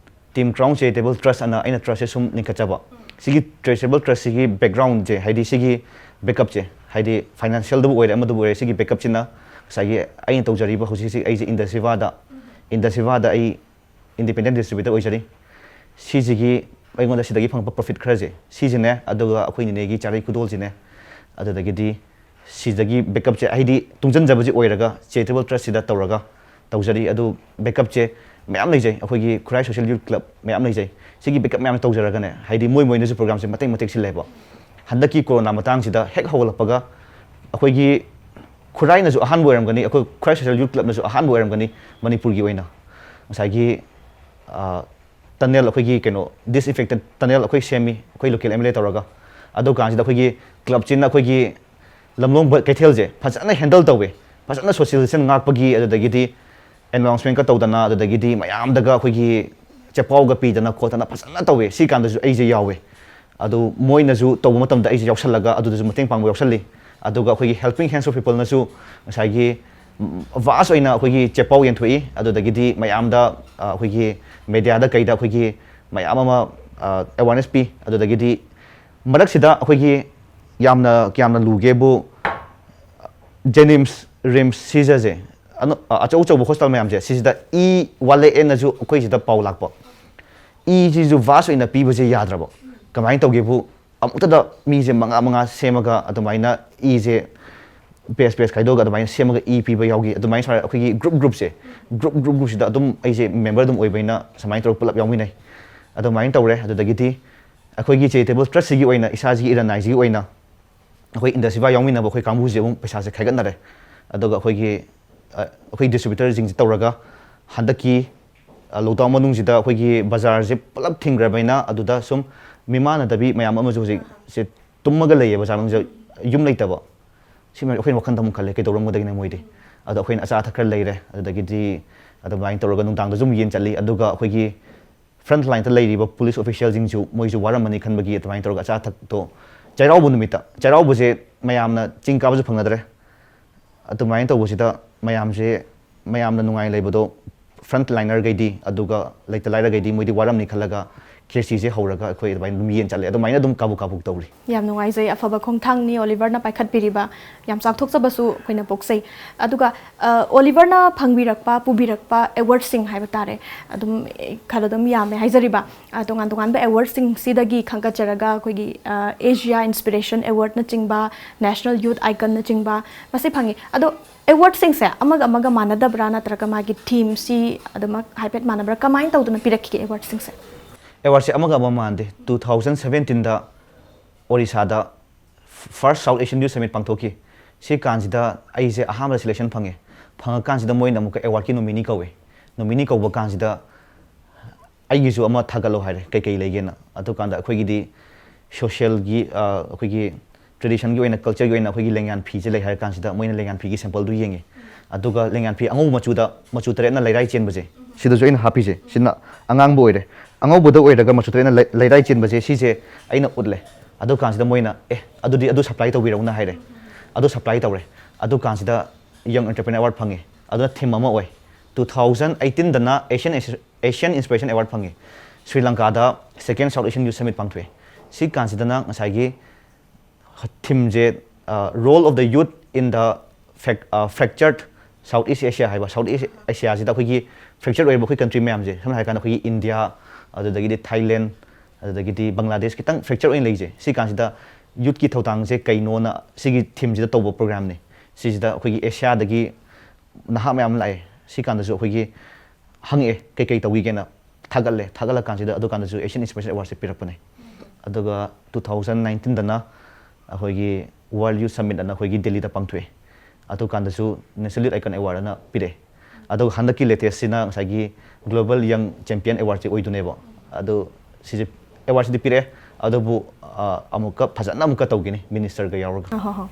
Team Crown Charitable Trust ꯑꯅ ꯑꯩꯅ trustꯁꯦ ꯁꯨꯝ ꯂꯤꯡꯈꯠꯆꯕ꯫ ꯁꯤꯒꯤ charitable trustꯁꯤꯒꯤ backgroundꯁꯦ, ꯍꯥꯏꯗꯤ ꯁꯤꯒꯤ backupꯁꯦ, ꯍꯥꯏꯗꯤ financialꯗꯕꯨ ꯑꯣꯏꯔꯦ, ꯑꯃꯗꯕꯨ ꯑꯣꯏꯔꯦ, ꯁꯤꯒꯤ backupꯁꯤꯅ ꯉꯁꯥꯏꯒꯤ ꯑꯩꯅ ꯇꯧꯖꯔꯤꯕ ꯍꯧꯖꯤꯛ ꯍꯧꯖꯤꯛ ꯑꯩꯁꯦ Indus Vivada, Indus Vivada ꯑꯩ independent distributor ꯑꯣꯏꯖꯔꯤ꯫ ꯁꯤꯁꯤꯒꯤ ꯑꯩꯉꯣꯟꯗ ꯁꯤꯗꯒꯤ ꯐꯪꯉꯛꯄ profit ꯈꯔꯁꯦ, ꯁꯤꯁꯤꯅꯦ, ꯑꯗꯨꯒ ꯑꯩꯈꯣꯏ ꯅꯤꯅꯦꯒꯤ ꯆꯥꯔꯩ ꯈꯨꯗꯣꯜꯁꯤꯅꯦ, ꯑꯗꯨꯗꯒꯤꯗꯤ ꯁꯤꯗꯒꯤ ꯕꯦꯛꯀꯞꯁꯦ, ꯍꯥꯏꯗꯤ ꯇꯨꯡꯁꯤꯟꯖꯕꯁꯦ ꯑꯣꯏꯔꯒ ꯆꯦꯔꯤꯇꯦꯕꯜ ꯇ꯭ꯔꯁꯁꯤꯗ ꯇꯧꯔꯒ ꯇꯧꯖꯔꯤ꯫ ꯑꯗꯨ ꯕꯦꯛꯀꯞꯁꯦ ꯃꯌꯥꯝ ꯂꯩꯖꯩ, ꯑꯩꯈꯣꯏꯒꯤ ꯈꯨꯔꯥꯏ ꯁꯣꯁꯦꯜ ꯌꯨꯠ ꯀ꯭ꯂꯕ ꯃꯌꯥꯝ ꯂꯩꯖꯩ꯫ ꯁꯤꯒꯤ ꯕꯦꯛꯀꯞ ꯃꯌꯥꯝ ꯇꯧꯖꯔꯒꯅꯦ, ꯍꯥꯏꯗꯤ ꯃꯣꯏ ꯃꯣꯏꯅꯁꯨ ꯄ꯭ꯔꯣꯒ꯭ꯔꯥꯝꯁꯦ ꯃꯇꯦꯛ ꯃꯇꯦꯛ ꯁꯤꯜꯂꯦꯕ꯫ ꯍꯟꯗꯛꯀꯤ ꯀꯣꯔꯣꯅꯥ ꯃꯇꯥꯡꯁꯤꯗ ꯍꯦꯛ ꯍꯧꯒꯠꯂꯛꯄꯒ ꯑꯩꯈꯣꯏꯒꯤ ꯈꯨꯔꯥꯏꯅꯁꯨ ꯑꯍꯥꯟꯕ ꯑꯣꯏꯔꯝꯒꯅꯤ, ꯑꯩꯈꯣꯏ ꯈꯨꯔꯥꯏ ꯁꯣꯁꯦꯜ ꯌꯨꯠ ꯀ꯭ꯂꯕꯅꯁꯨ ꯑꯍꯥꯟꯕ ꯑꯣꯏꯔꯝꯒꯅꯤ ꯃꯅꯤꯄꯨꯔꯒꯤ ꯑꯣꯏꯅ꯫ ꯉꯁꯥꯏꯒꯤ, ꯑ, ꯇꯅꯦꯜ, ꯑꯩꯈꯣꯏꯒꯤ ꯀꯩꯅꯣ, ꯗꯤꯁꯏꯟꯐꯦꯛꯇꯦꯟ ꯇꯅꯦꯜ ꯑꯩꯈꯣꯏ ꯁꯦꯝꯃꯤ, ꯑꯩꯈꯣꯏ ꯂꯣꯀꯦꯜ ꯑꯦꯝ ꯑꯦꯜ ꯑꯦ ꯇꯧꯔꯒ꯫ ꯑꯗꯨ ꯀꯥꯟꯁꯤꯗ ꯑꯩꯈꯣꯏꯒꯤ ꯀ꯭ꯂꯕꯁꯤꯅ ꯑꯩꯈꯣꯏꯒꯤ ꯂꯝꯂꯣꯡ ꯕ-, ꯀꯩꯊꯦꯜꯁꯦ ꯐꯖꯅ ꯍꯦꯟꯗꯜ ꯇꯧꯋꯦ, ꯐꯖꯅ ꯁꯣꯁꯤꯌꯦꯜ ꯗꯤꯁꯇꯦꯟꯁ ꯉꯥꯛꯄꯒꯤ, ꯑꯗꯨꯗꯒꯤꯗꯤ ꯑꯦꯅꯥꯎꯟꯁꯃꯦꯟꯠꯀ ꯇꯧꯗꯅ, ꯑꯗꯨꯗꯒꯤꯗꯤ ꯃꯌꯥꯝꯗꯒ ꯑꯩꯈꯣꯏꯒꯤ ꯆꯦꯄꯥꯎꯒ ꯄꯤꯗꯅ ꯈꯣꯠꯇꯅ ꯐꯖꯅ ꯇꯧꯋꯦ꯫ ꯁꯤ ꯀꯥꯟꯗꯁꯨ ꯑꯩꯁꯦ ꯌꯥꯎꯋꯦ꯫ ꯑꯗꯨ ꯃꯣꯏꯅꯁꯨ ꯇꯧꯕ ꯃꯇꯝꯗ ꯑꯩꯁꯦ ꯌꯥꯎꯁꯜꯂꯒ ꯑꯗꯨꯗꯁꯨ ꯃꯇꯦꯡ ꯄꯥꯡꯕ ꯌꯥꯎꯁꯜꯂꯤ꯫ ꯑꯗꯨꯒ ꯑꯩꯈꯣꯏꯒꯤ Helping Hands of Peopleꯅꯁꯨ ꯉꯁꯥꯏꯒꯤ, ꯎꯝ, vast ꯑꯣꯏꯅ ꯑꯩꯈꯣꯏꯒꯤ ꯆꯦꯄꯥꯎ ꯌꯦꯟꯊꯣꯛꯏ, ꯑꯗꯨꯗꯒꯤꯗꯤ ꯃꯌꯥꯝꯗ, ꯑ, ꯑꯩꯈꯣꯏꯒꯤ ꯃꯦꯗꯤꯌꯥꯗ ꯀꯩꯗ ꯑꯩꯈꯣꯏꯒꯤ ꯃꯌꯥꯝ ꯑꯃ, ꯑ, ꯑꯦꯋꯥꯔꯅꯦꯁ ꯄꯤ꯫ ꯑꯗꯨꯗꯒꯤꯗꯤ ꯃꯔꯛꯁꯤꯗ ꯑꯩꯈꯣꯏꯒꯤ ꯌꯥꯝꯅ, ꯀꯌꯥꯝꯅ ꯂꯨꯒꯦꯕꯨ, ꯖꯦꯅꯤꯝꯁ, ꯔꯤꯝꯁ, ꯁꯤꯖꯁꯦ, ꯑꯅ-, ꯑ, ꯑꯆꯧ ꯑꯆꯧꯕ ꯍꯣꯁꯄꯤꯇꯥꯜ ꯃꯌꯥꯝꯁꯦ, ꯁꯤꯁꯤꯗ ꯏ ꯋꯥꯠꯂꯛꯑꯦꯅꯁꯨ ꯑꯩꯈꯣꯏ ꯁꯤꯗ ꯄꯥꯎ ꯂꯥꯛꯄ꯫ ꯏꯁꯤꯁꯨ vast ꯑꯣꯏꯅ ꯄꯤꯕꯁꯦ ꯌꯥꯗ꯭ꯔꯕ꯫ ꯀꯃꯥꯏꯅ ꯇꯧꯒꯦꯕꯨ, ꯑꯃꯨꯛꯇꯗ ꯃꯤꯁꯦ ꯃꯉꯥ ꯃꯉꯥ ꯁꯦꯝꯃꯒ ꯑꯗꯨꯃꯥꯏꯅ ꯏꯁꯦ batch batch ꯈꯥꯏꯗꯣꯛꯑꯒ ꯑꯗꯨꯃꯥꯏꯅ ꯁꯦꯝꯃꯒ ꯏ ꯄꯤꯕ ꯌꯥꯎꯈꯤ꯫ ꯑꯗꯨꯃꯥꯏꯅ ꯁꯨꯃꯥꯏꯅ ꯑꯩꯈꯣꯏꯒꯤ group groupꯁꯦ, group group groupꯁꯤꯗ ꯑꯗꯨꯝ ꯑꯩꯁꯦ member ꯑꯗꯨꯝ ꯑꯣꯏꯕꯅꯤꯅ ꯁꯨꯃꯥꯏꯅ ꯇꯧꯔꯒ ꯄꯨꯂꯞ ꯌꯥꯎꯃꯤꯟꯅꯩ꯫ ꯑꯗꯨꯃꯥꯏꯅ ꯇꯧꯔꯦ꯫ ꯑꯗꯨꯗꯒꯤꯗꯤ ꯑꯩꯈꯣꯏꯒꯤ charitable trustꯁꯤꯒꯤ ꯑꯣꯏꯅ, ꯏꯁꯥꯁꯤꯒꯤ ꯏꯔꯟꯅꯥꯏꯁꯤꯒꯤ ꯑꯣꯏꯅ ꯑꯩꯈꯣꯏ ꯏꯟꯗꯁꯤꯕꯥ ꯌꯥꯎꯃꯤꯟꯅꯕ ꯑꯩꯈꯣꯏ ꯀꯥꯡꯕꯨꯁꯦ ꯑꯃꯨꯛ ꯄꯩꯁꯥꯁꯦ ꯈꯥꯏꯒꯠꯅꯔꯦ꯫ ꯑꯗꯨꯒ ꯑꯩꯈꯣꯏꯒꯤ, ꯑ, ꯑꯩꯈꯣꯏ distributorꯁꯤꯡꯁꯦ ꯇꯧꯔꯒ ꯍꯟꯗꯛꯀꯤ, ꯑ, lockdown ꯃꯅꯨꯡꯁꯤꯗ ꯑꯩꯈꯣꯏꯒꯤ ꯕꯖꯥꯔꯁꯦ ꯄꯨꯂꯞ ꯊꯤꯡꯈ꯭ꯔꯕꯅꯤꯅ ꯑꯗꯨꯗ ꯁꯨꯝ ꯃꯤꯃꯥꯟꯅꯗꯕꯤ ꯃꯌꯥꯝ ꯑꯃꯁꯨ ꯍꯧꯖꯤꯛꯁꯦ ꯇꯨꯝꯃꯒ ꯂꯩꯌꯦ ꯕꯖꯥꯔ ꯃꯅꯨꯡꯁꯤꯗ, ꯌꯨꯝ ꯂꯩꯇꯕ꯫ ꯁꯤ ꯃꯌꯥꯝ ꯑꯩꯈꯣꯏꯅ ꯋꯥꯈꯜꯗ ꯑꯃꯨꯛ ꯈꯜꯂꯦ, ꯀꯩꯗꯧꯔꯝꯒꯗꯒꯦꯅꯦ ꯃꯣꯏꯗꯤ? ꯑꯗꯣ ꯑꯩꯈꯣꯏꯅ ꯑꯆꯥ ꯑꯊꯛ ꯈꯔ ꯂꯩꯔꯦ, ꯑꯗꯨꯗꯒꯤꯗꯤ ꯑꯗꯨꯃꯥꯏꯅ ꯇꯧꯔꯒ ꯅꯨꯡꯗꯥꯡꯗꯁꯨ ꯑꯃꯨꯛ ꯌꯦꯟ ꯆꯠꯂꯤ꯫ ꯑꯗꯨꯒ ꯑꯩꯈꯣꯏꯒꯤ front lineꯇ ꯂꯩꯔꯤꯕ police officialꯁꯤꯡꯁꯨ ꯃꯣꯏꯁꯨ ꯋꯥꯔꯝꯃꯅꯤ ꯈꯟꯕꯒꯤ ꯑꯗꯨꯃꯥꯏꯅ ꯇꯧꯔꯒ ꯑꯆꯥ ꯑꯊꯛꯇꯣ, ꯆꯩꯔꯥꯎꯕ ꯅꯨꯃꯤꯠꯇ, ꯆꯩꯔꯥꯎꯕꯁꯦ ꯃꯌꯥꯝꯅ ꯆꯤꯡ ꯀꯥꯕꯁꯨ ꯐꯪꯅꯗ꯭ꯔꯦ꯫ ꯑꯗꯨꯃꯥꯏꯅ ꯇꯧꯕꯁꯤꯗ ꯃꯌꯥꯝꯁꯦ, ꯃꯌꯥꯝꯅ ꯅꯨꯡꯉꯥꯏ ꯂꯩꯕꯗꯣ front linerꯈꯩꯗꯤ, ꯑꯗꯨꯒ ꯂꯩꯇ ꯂꯥꯏꯔꯈꯩꯗꯤ ꯃꯣꯏꯗꯤ ꯋꯥꯔꯝꯅꯤ ꯈꯜꯂꯒ ꯈꯦꯆꯤꯁꯦ ꯍꯧꯔꯒ ꯑꯩꯈꯣꯏ ꯑꯗꯨꯃꯥꯏꯅ ꯑꯗꯨꯝ ꯌꯦꯟ ꯆꯠꯂꯦ, ꯑꯗꯨꯃꯥꯏꯅ ꯑꯗꯨꯝ ꯀꯥꯕꯨꯛ ꯀꯥꯕꯨꯛ ꯇꯧꯔꯤ꯫ ꯌꯥꯝ ꯅꯨꯡꯉꯥꯏꯖꯩ, ꯑꯐꯕ ꯈꯣꯡꯊꯥꯡꯅꯤ ꯑꯣꯂꯤꯚꯔꯅ ꯄꯥꯏꯈꯠꯄꯤꯔꯤꯕ꯫ ꯌꯥꯝ ꯆꯥꯎꯊꯣꯛꯆꯕꯁꯨ ꯑꯩꯈꯣꯏꯅ ꯄꯣꯛꯆꯩ꯫ ꯑꯗꯨꯒ ꯑ, ꯑꯣꯂꯤꯚꯔꯅ ꯐꯪꯕꯤꯔꯛꯄ, ꯄꯨꯕꯤꯔꯛꯄ ꯑꯦꯋꯥꯔꯗꯁꯤꯡ ꯍꯥꯏꯕ ꯇꯥꯔꯦ, ꯑꯗꯨꯝ ꯑꯦ, ꯈꯔ ꯑꯗꯨꯝ ꯌꯥꯝꯃꯦ ꯍꯥꯏꯖꯔꯤꯕ꯫ ꯑ, ꯇꯣꯉꯥꯟ ꯇꯣꯉꯥꯟꯕ ꯑꯦꯋꯥꯔꯗꯁꯤꯡꯁꯤꯗꯒꯤ ꯈꯟꯒꯠꯆꯔꯒ ꯑꯩꯈꯣꯏꯒꯤ ꯑ, Asia Inspiration Awardꯅꯆꯤꯡꯕ, National Youth Iconꯅꯆꯤꯡꯕ ꯃꯁꯤ ꯐꯪꯉꯤ꯫ ꯑꯗꯣ ꯑꯦꯋꯥꯔꯗꯁꯤꯡꯁꯦ ꯑꯃꯒ ꯑꯃꯒ ꯃꯥꯟꯅꯗꯕ꯭ꯔꯥ, ꯅꯠꯇ꯭ꯔꯒ ꯃꯥꯒꯤ ꯊꯤꯝꯁꯤ ꯑꯗꯨꯃꯛ ꯍꯥꯏꯐꯦꯠ ꯃꯥꯟꯅꯕ꯭ꯔꯥ, ꯀꯃꯥꯏꯅ ꯇꯧꯗꯅ ꯄꯤꯔꯛꯈꯤꯒꯦ ꯑꯦꯋꯥꯔꯗꯁꯤꯡꯁꯦ? ꯑꯦꯋꯥꯔꯗꯁꯦ ꯑꯃꯒ ꯑꯃ ꯃꯥꯟꯗꯦ꯫ Two thousand seventeenꯗ ꯑꯣꯔꯤꯁꯥꯗ First South Asian Youth Summit ꯄꯥꯡꯊꯣꯛꯈꯤ꯫ ꯁꯤ ꯀꯥꯟꯁꯤꯗ ꯑꯩꯁꯦ ꯑꯍꯥꯟꯕꯗ ꯁꯦꯂꯦꯛꯁꯟ ꯐꯪꯉꯦ꯫ ꯐꯪꯉꯀꯥꯟꯁꯤꯗ ꯃꯣꯏꯅ ꯑꯃꯨꯛꯀ ꯑꯦꯋꯥꯔꯗꯀꯤ ꯅꯣꯃꯤꯅꯤ ꯀꯧꯋꯦ꯫ ꯅꯣꯃꯤꯅꯤ ꯀꯧꯕ ꯀꯥꯟꯁꯤꯗ ꯑꯩꯒꯤꯁꯨ ꯑꯃ ꯊꯥꯒꯠꯂꯣ ꯍꯥꯏꯔꯦ, ꯀꯩꯀꯩ ꯂꯩꯒꯦꯅ꯫ ꯑꯗꯨꯀꯥꯟꯗ ꯑꯩꯈꯣꯏꯒꯤꯗꯤ ꯁꯣꯁꯤꯌꯦꯜꯒꯤ, ꯑꯩꯈꯣꯏꯒꯤ ꯇ꯭ꯔꯦꯗꯤꯁꯟꯒꯤ ꯑꯣꯏꯅ, ꯀꯜꯆꯔꯒꯤ ꯑꯣꯏꯅ ꯑꯩꯈꯣꯏꯒꯤ ꯂꯦꯡꯌꯥꯟ ꯐꯤꯁꯦ ꯂꯩ ꯍꯥꯏꯔ ꯀꯥꯟꯁꯤꯗ ꯃꯣꯏꯅ ꯂꯦꯡꯌꯥꯟ ꯐꯤꯒꯤ ꯁꯦꯝꯄꯜꯗꯨ ꯌꯦꯡꯉꯤ꯫ ꯑꯗꯨꯒ ꯂꯦꯡꯌꯥꯟ ꯐꯤ ꯑꯉꯧꯕ ꯃꯆꯨꯗ, ꯃꯆꯨ ꯇꯔꯦꯠꯅ ꯂꯩꯔꯥꯏ ꯆꯦꯟꯕꯁꯦ, ꯁꯤꯗꯁꯨ ꯑꯩꯅ ꯍꯥꯞꯄꯤꯁꯦ, ꯁꯤꯅ ꯑꯉꯥꯡꯕ ꯑꯣꯏꯔꯦ꯫ ꯑꯉꯧꯕꯗ ꯑꯣꯏꯔꯒ ꯃꯆꯨ ꯇꯔꯦꯠꯅ ꯂꯩ-, ꯂꯩꯔꯥꯏ ꯆꯦꯟꯕꯁꯦ, ꯁꯤꯁꯦ ꯑꯩꯅ ꯎꯠꯂꯦ꯫ ꯑꯗꯨ ꯀꯥꯟꯁꯤꯗ ꯃꯣꯏꯅ, "ꯑꯦ, ꯑꯗꯨꯗꯤ ꯑꯗꯨ ꯁꯄ꯭ꯂꯥꯏ ꯇꯧꯕꯤꯔꯛꯎꯅ" ꯍꯥꯏꯔꯦ꯫ ꯑꯗꯨ ꯁꯄ꯭ꯂꯥꯏ ꯇꯧꯔꯦ꯫ ꯑꯗꯨ ꯀꯥꯟꯁꯤꯗ Young Entrepreneur Award ꯐꯪꯉꯤ꯫ ꯑꯗꯨꯅ ꯊꯤꯝ ꯑꯃ ꯑꯣꯏ꯫ Two thousand eighteenꯗꯅ Asian, Asian Inspiration Award ꯐꯪꯉꯤ꯫ Shri ꯂꯪꯀꯥꯗ Second South Asian Youth Summit ꯄꯥꯡꯊꯣꯛꯑꯦ꯫ ꯁꯤ ꯀꯥꯟꯁꯤꯗꯅ ꯉꯁꯥꯏꯒꯤ ꯊꯤꯝꯁꯦ, Role of the Youth in the Frac-, Fractured South East Asia ꯍꯥꯏꯕ, ꯁꯥꯎꯠ ꯏꯁ ꯑꯦꯁꯤꯌꯥꯁꯤꯗ ꯑꯩꯈꯣꯏꯒꯤ ꯐ꯭ꯔꯦꯛꯆꯔ ꯑꯣꯏꯔꯤꯕ ꯑꯩꯈꯣꯏ ꯀꯟꯇ꯭ꯔꯤ ꯃꯌꯥꯝꯁꯦ, ꯁꯝꯅ ꯍꯥꯏꯔꯀꯥꯟꯗ ꯑꯩꯈꯣꯏꯒꯤ ꯏꯟꯗꯤꯌꯥ, ꯑꯗꯨꯗꯒꯤꯗꯤ ꯊꯥꯏꯂꯦꯟ, ꯑꯗꯨꯗꯒꯤꯗꯤ ꯕꯪꯒ꯭ꯂꯥꯗꯦꯁ, ꯈꯤꯇꯪ ꯐ꯭ꯔꯦꯛꯆꯔ ꯑꯣꯏꯅ ꯂꯩꯖꯩ꯫ ꯁꯤ ꯀꯥꯟꯁꯤꯗ ꯌꯨꯠꯀꯤ ꯊꯧꯗꯥꯡꯁꯦ ꯀꯩꯅꯣꯅ ꯁꯤꯒꯤ ꯊꯤꯝꯁꯤꯗ ꯇꯧꯕ ꯄ꯭ꯔꯣꯒ꯭ꯔꯥꯝꯅꯤ꯫ ꯁꯤꯁꯤꯗ ꯑꯩꯈꯣꯏꯒꯤ ꯑꯦꯁꯤꯌꯥꯗꯒꯤ ꯅꯍꯥ ꯃꯌꯥꯝ ꯑꯃ ꯂꯥꯛꯑꯦ꯫ ꯁꯤ ꯀꯥꯟꯗꯁꯨ ꯑꯩꯈꯣꯏꯒꯤ ꯍꯪꯉꯛꯑꯦ, "ꯀꯩꯀꯩ ꯇꯧꯈꯤꯒꯦꯅ?" ꯊꯥꯒꯠꯂꯦ꯫ ꯊꯥꯒꯠꯂꯀꯥꯟꯁꯤꯗ ꯑꯗꯨꯀꯥꯟꯗꯁꯨ Asian Inspiration Awardꯁꯦ ꯄꯤꯔꯛꯄꯅꯦ꯫ ꯑꯗꯨꯒ two thousand nineteenꯗꯅ ꯑꯩꯈꯣꯏꯒꯤ World Youth Summit ꯑꯅ ꯑꯩꯈꯣꯏꯒꯤ ꯗꯦꯜꯂꯤꯗ ꯄꯥꯡꯊꯣꯛꯑꯦ꯫ ꯑꯗꯨꯀꯥꯟꯗꯁꯨ National Youth Icon Award ꯑꯅ ꯄꯤꯔꯛꯑꯦ꯫ ꯑꯗꯨꯒ ꯍꯟꯗꯛꯀꯤ latestꯁꯤꯅ ꯉꯁꯥꯏꯒꯤ Global Young Champion Awardꯁꯦ ꯑꯣꯏꯗꯣꯏꯅꯦꯕ꯫ ꯑꯗꯨ ꯁꯤꯁꯦ ꯑꯦꯋꯥꯔꯗꯁꯤꯗꯤ ꯄꯤꯔꯛꯑꯦ, ꯑꯗꯨꯕꯨ, ꯑ, ꯑꯃꯨꯛꯀ ꯐꯖꯅ ꯑꯃꯨꯛꯀ ꯇꯧꯒꯅꯤ ꯃꯤꯅꯤꯁꯇꯔꯒ ꯌꯥꯎꯔꯒ꯫ ꯑꯍꯣ ꯍꯣ꯫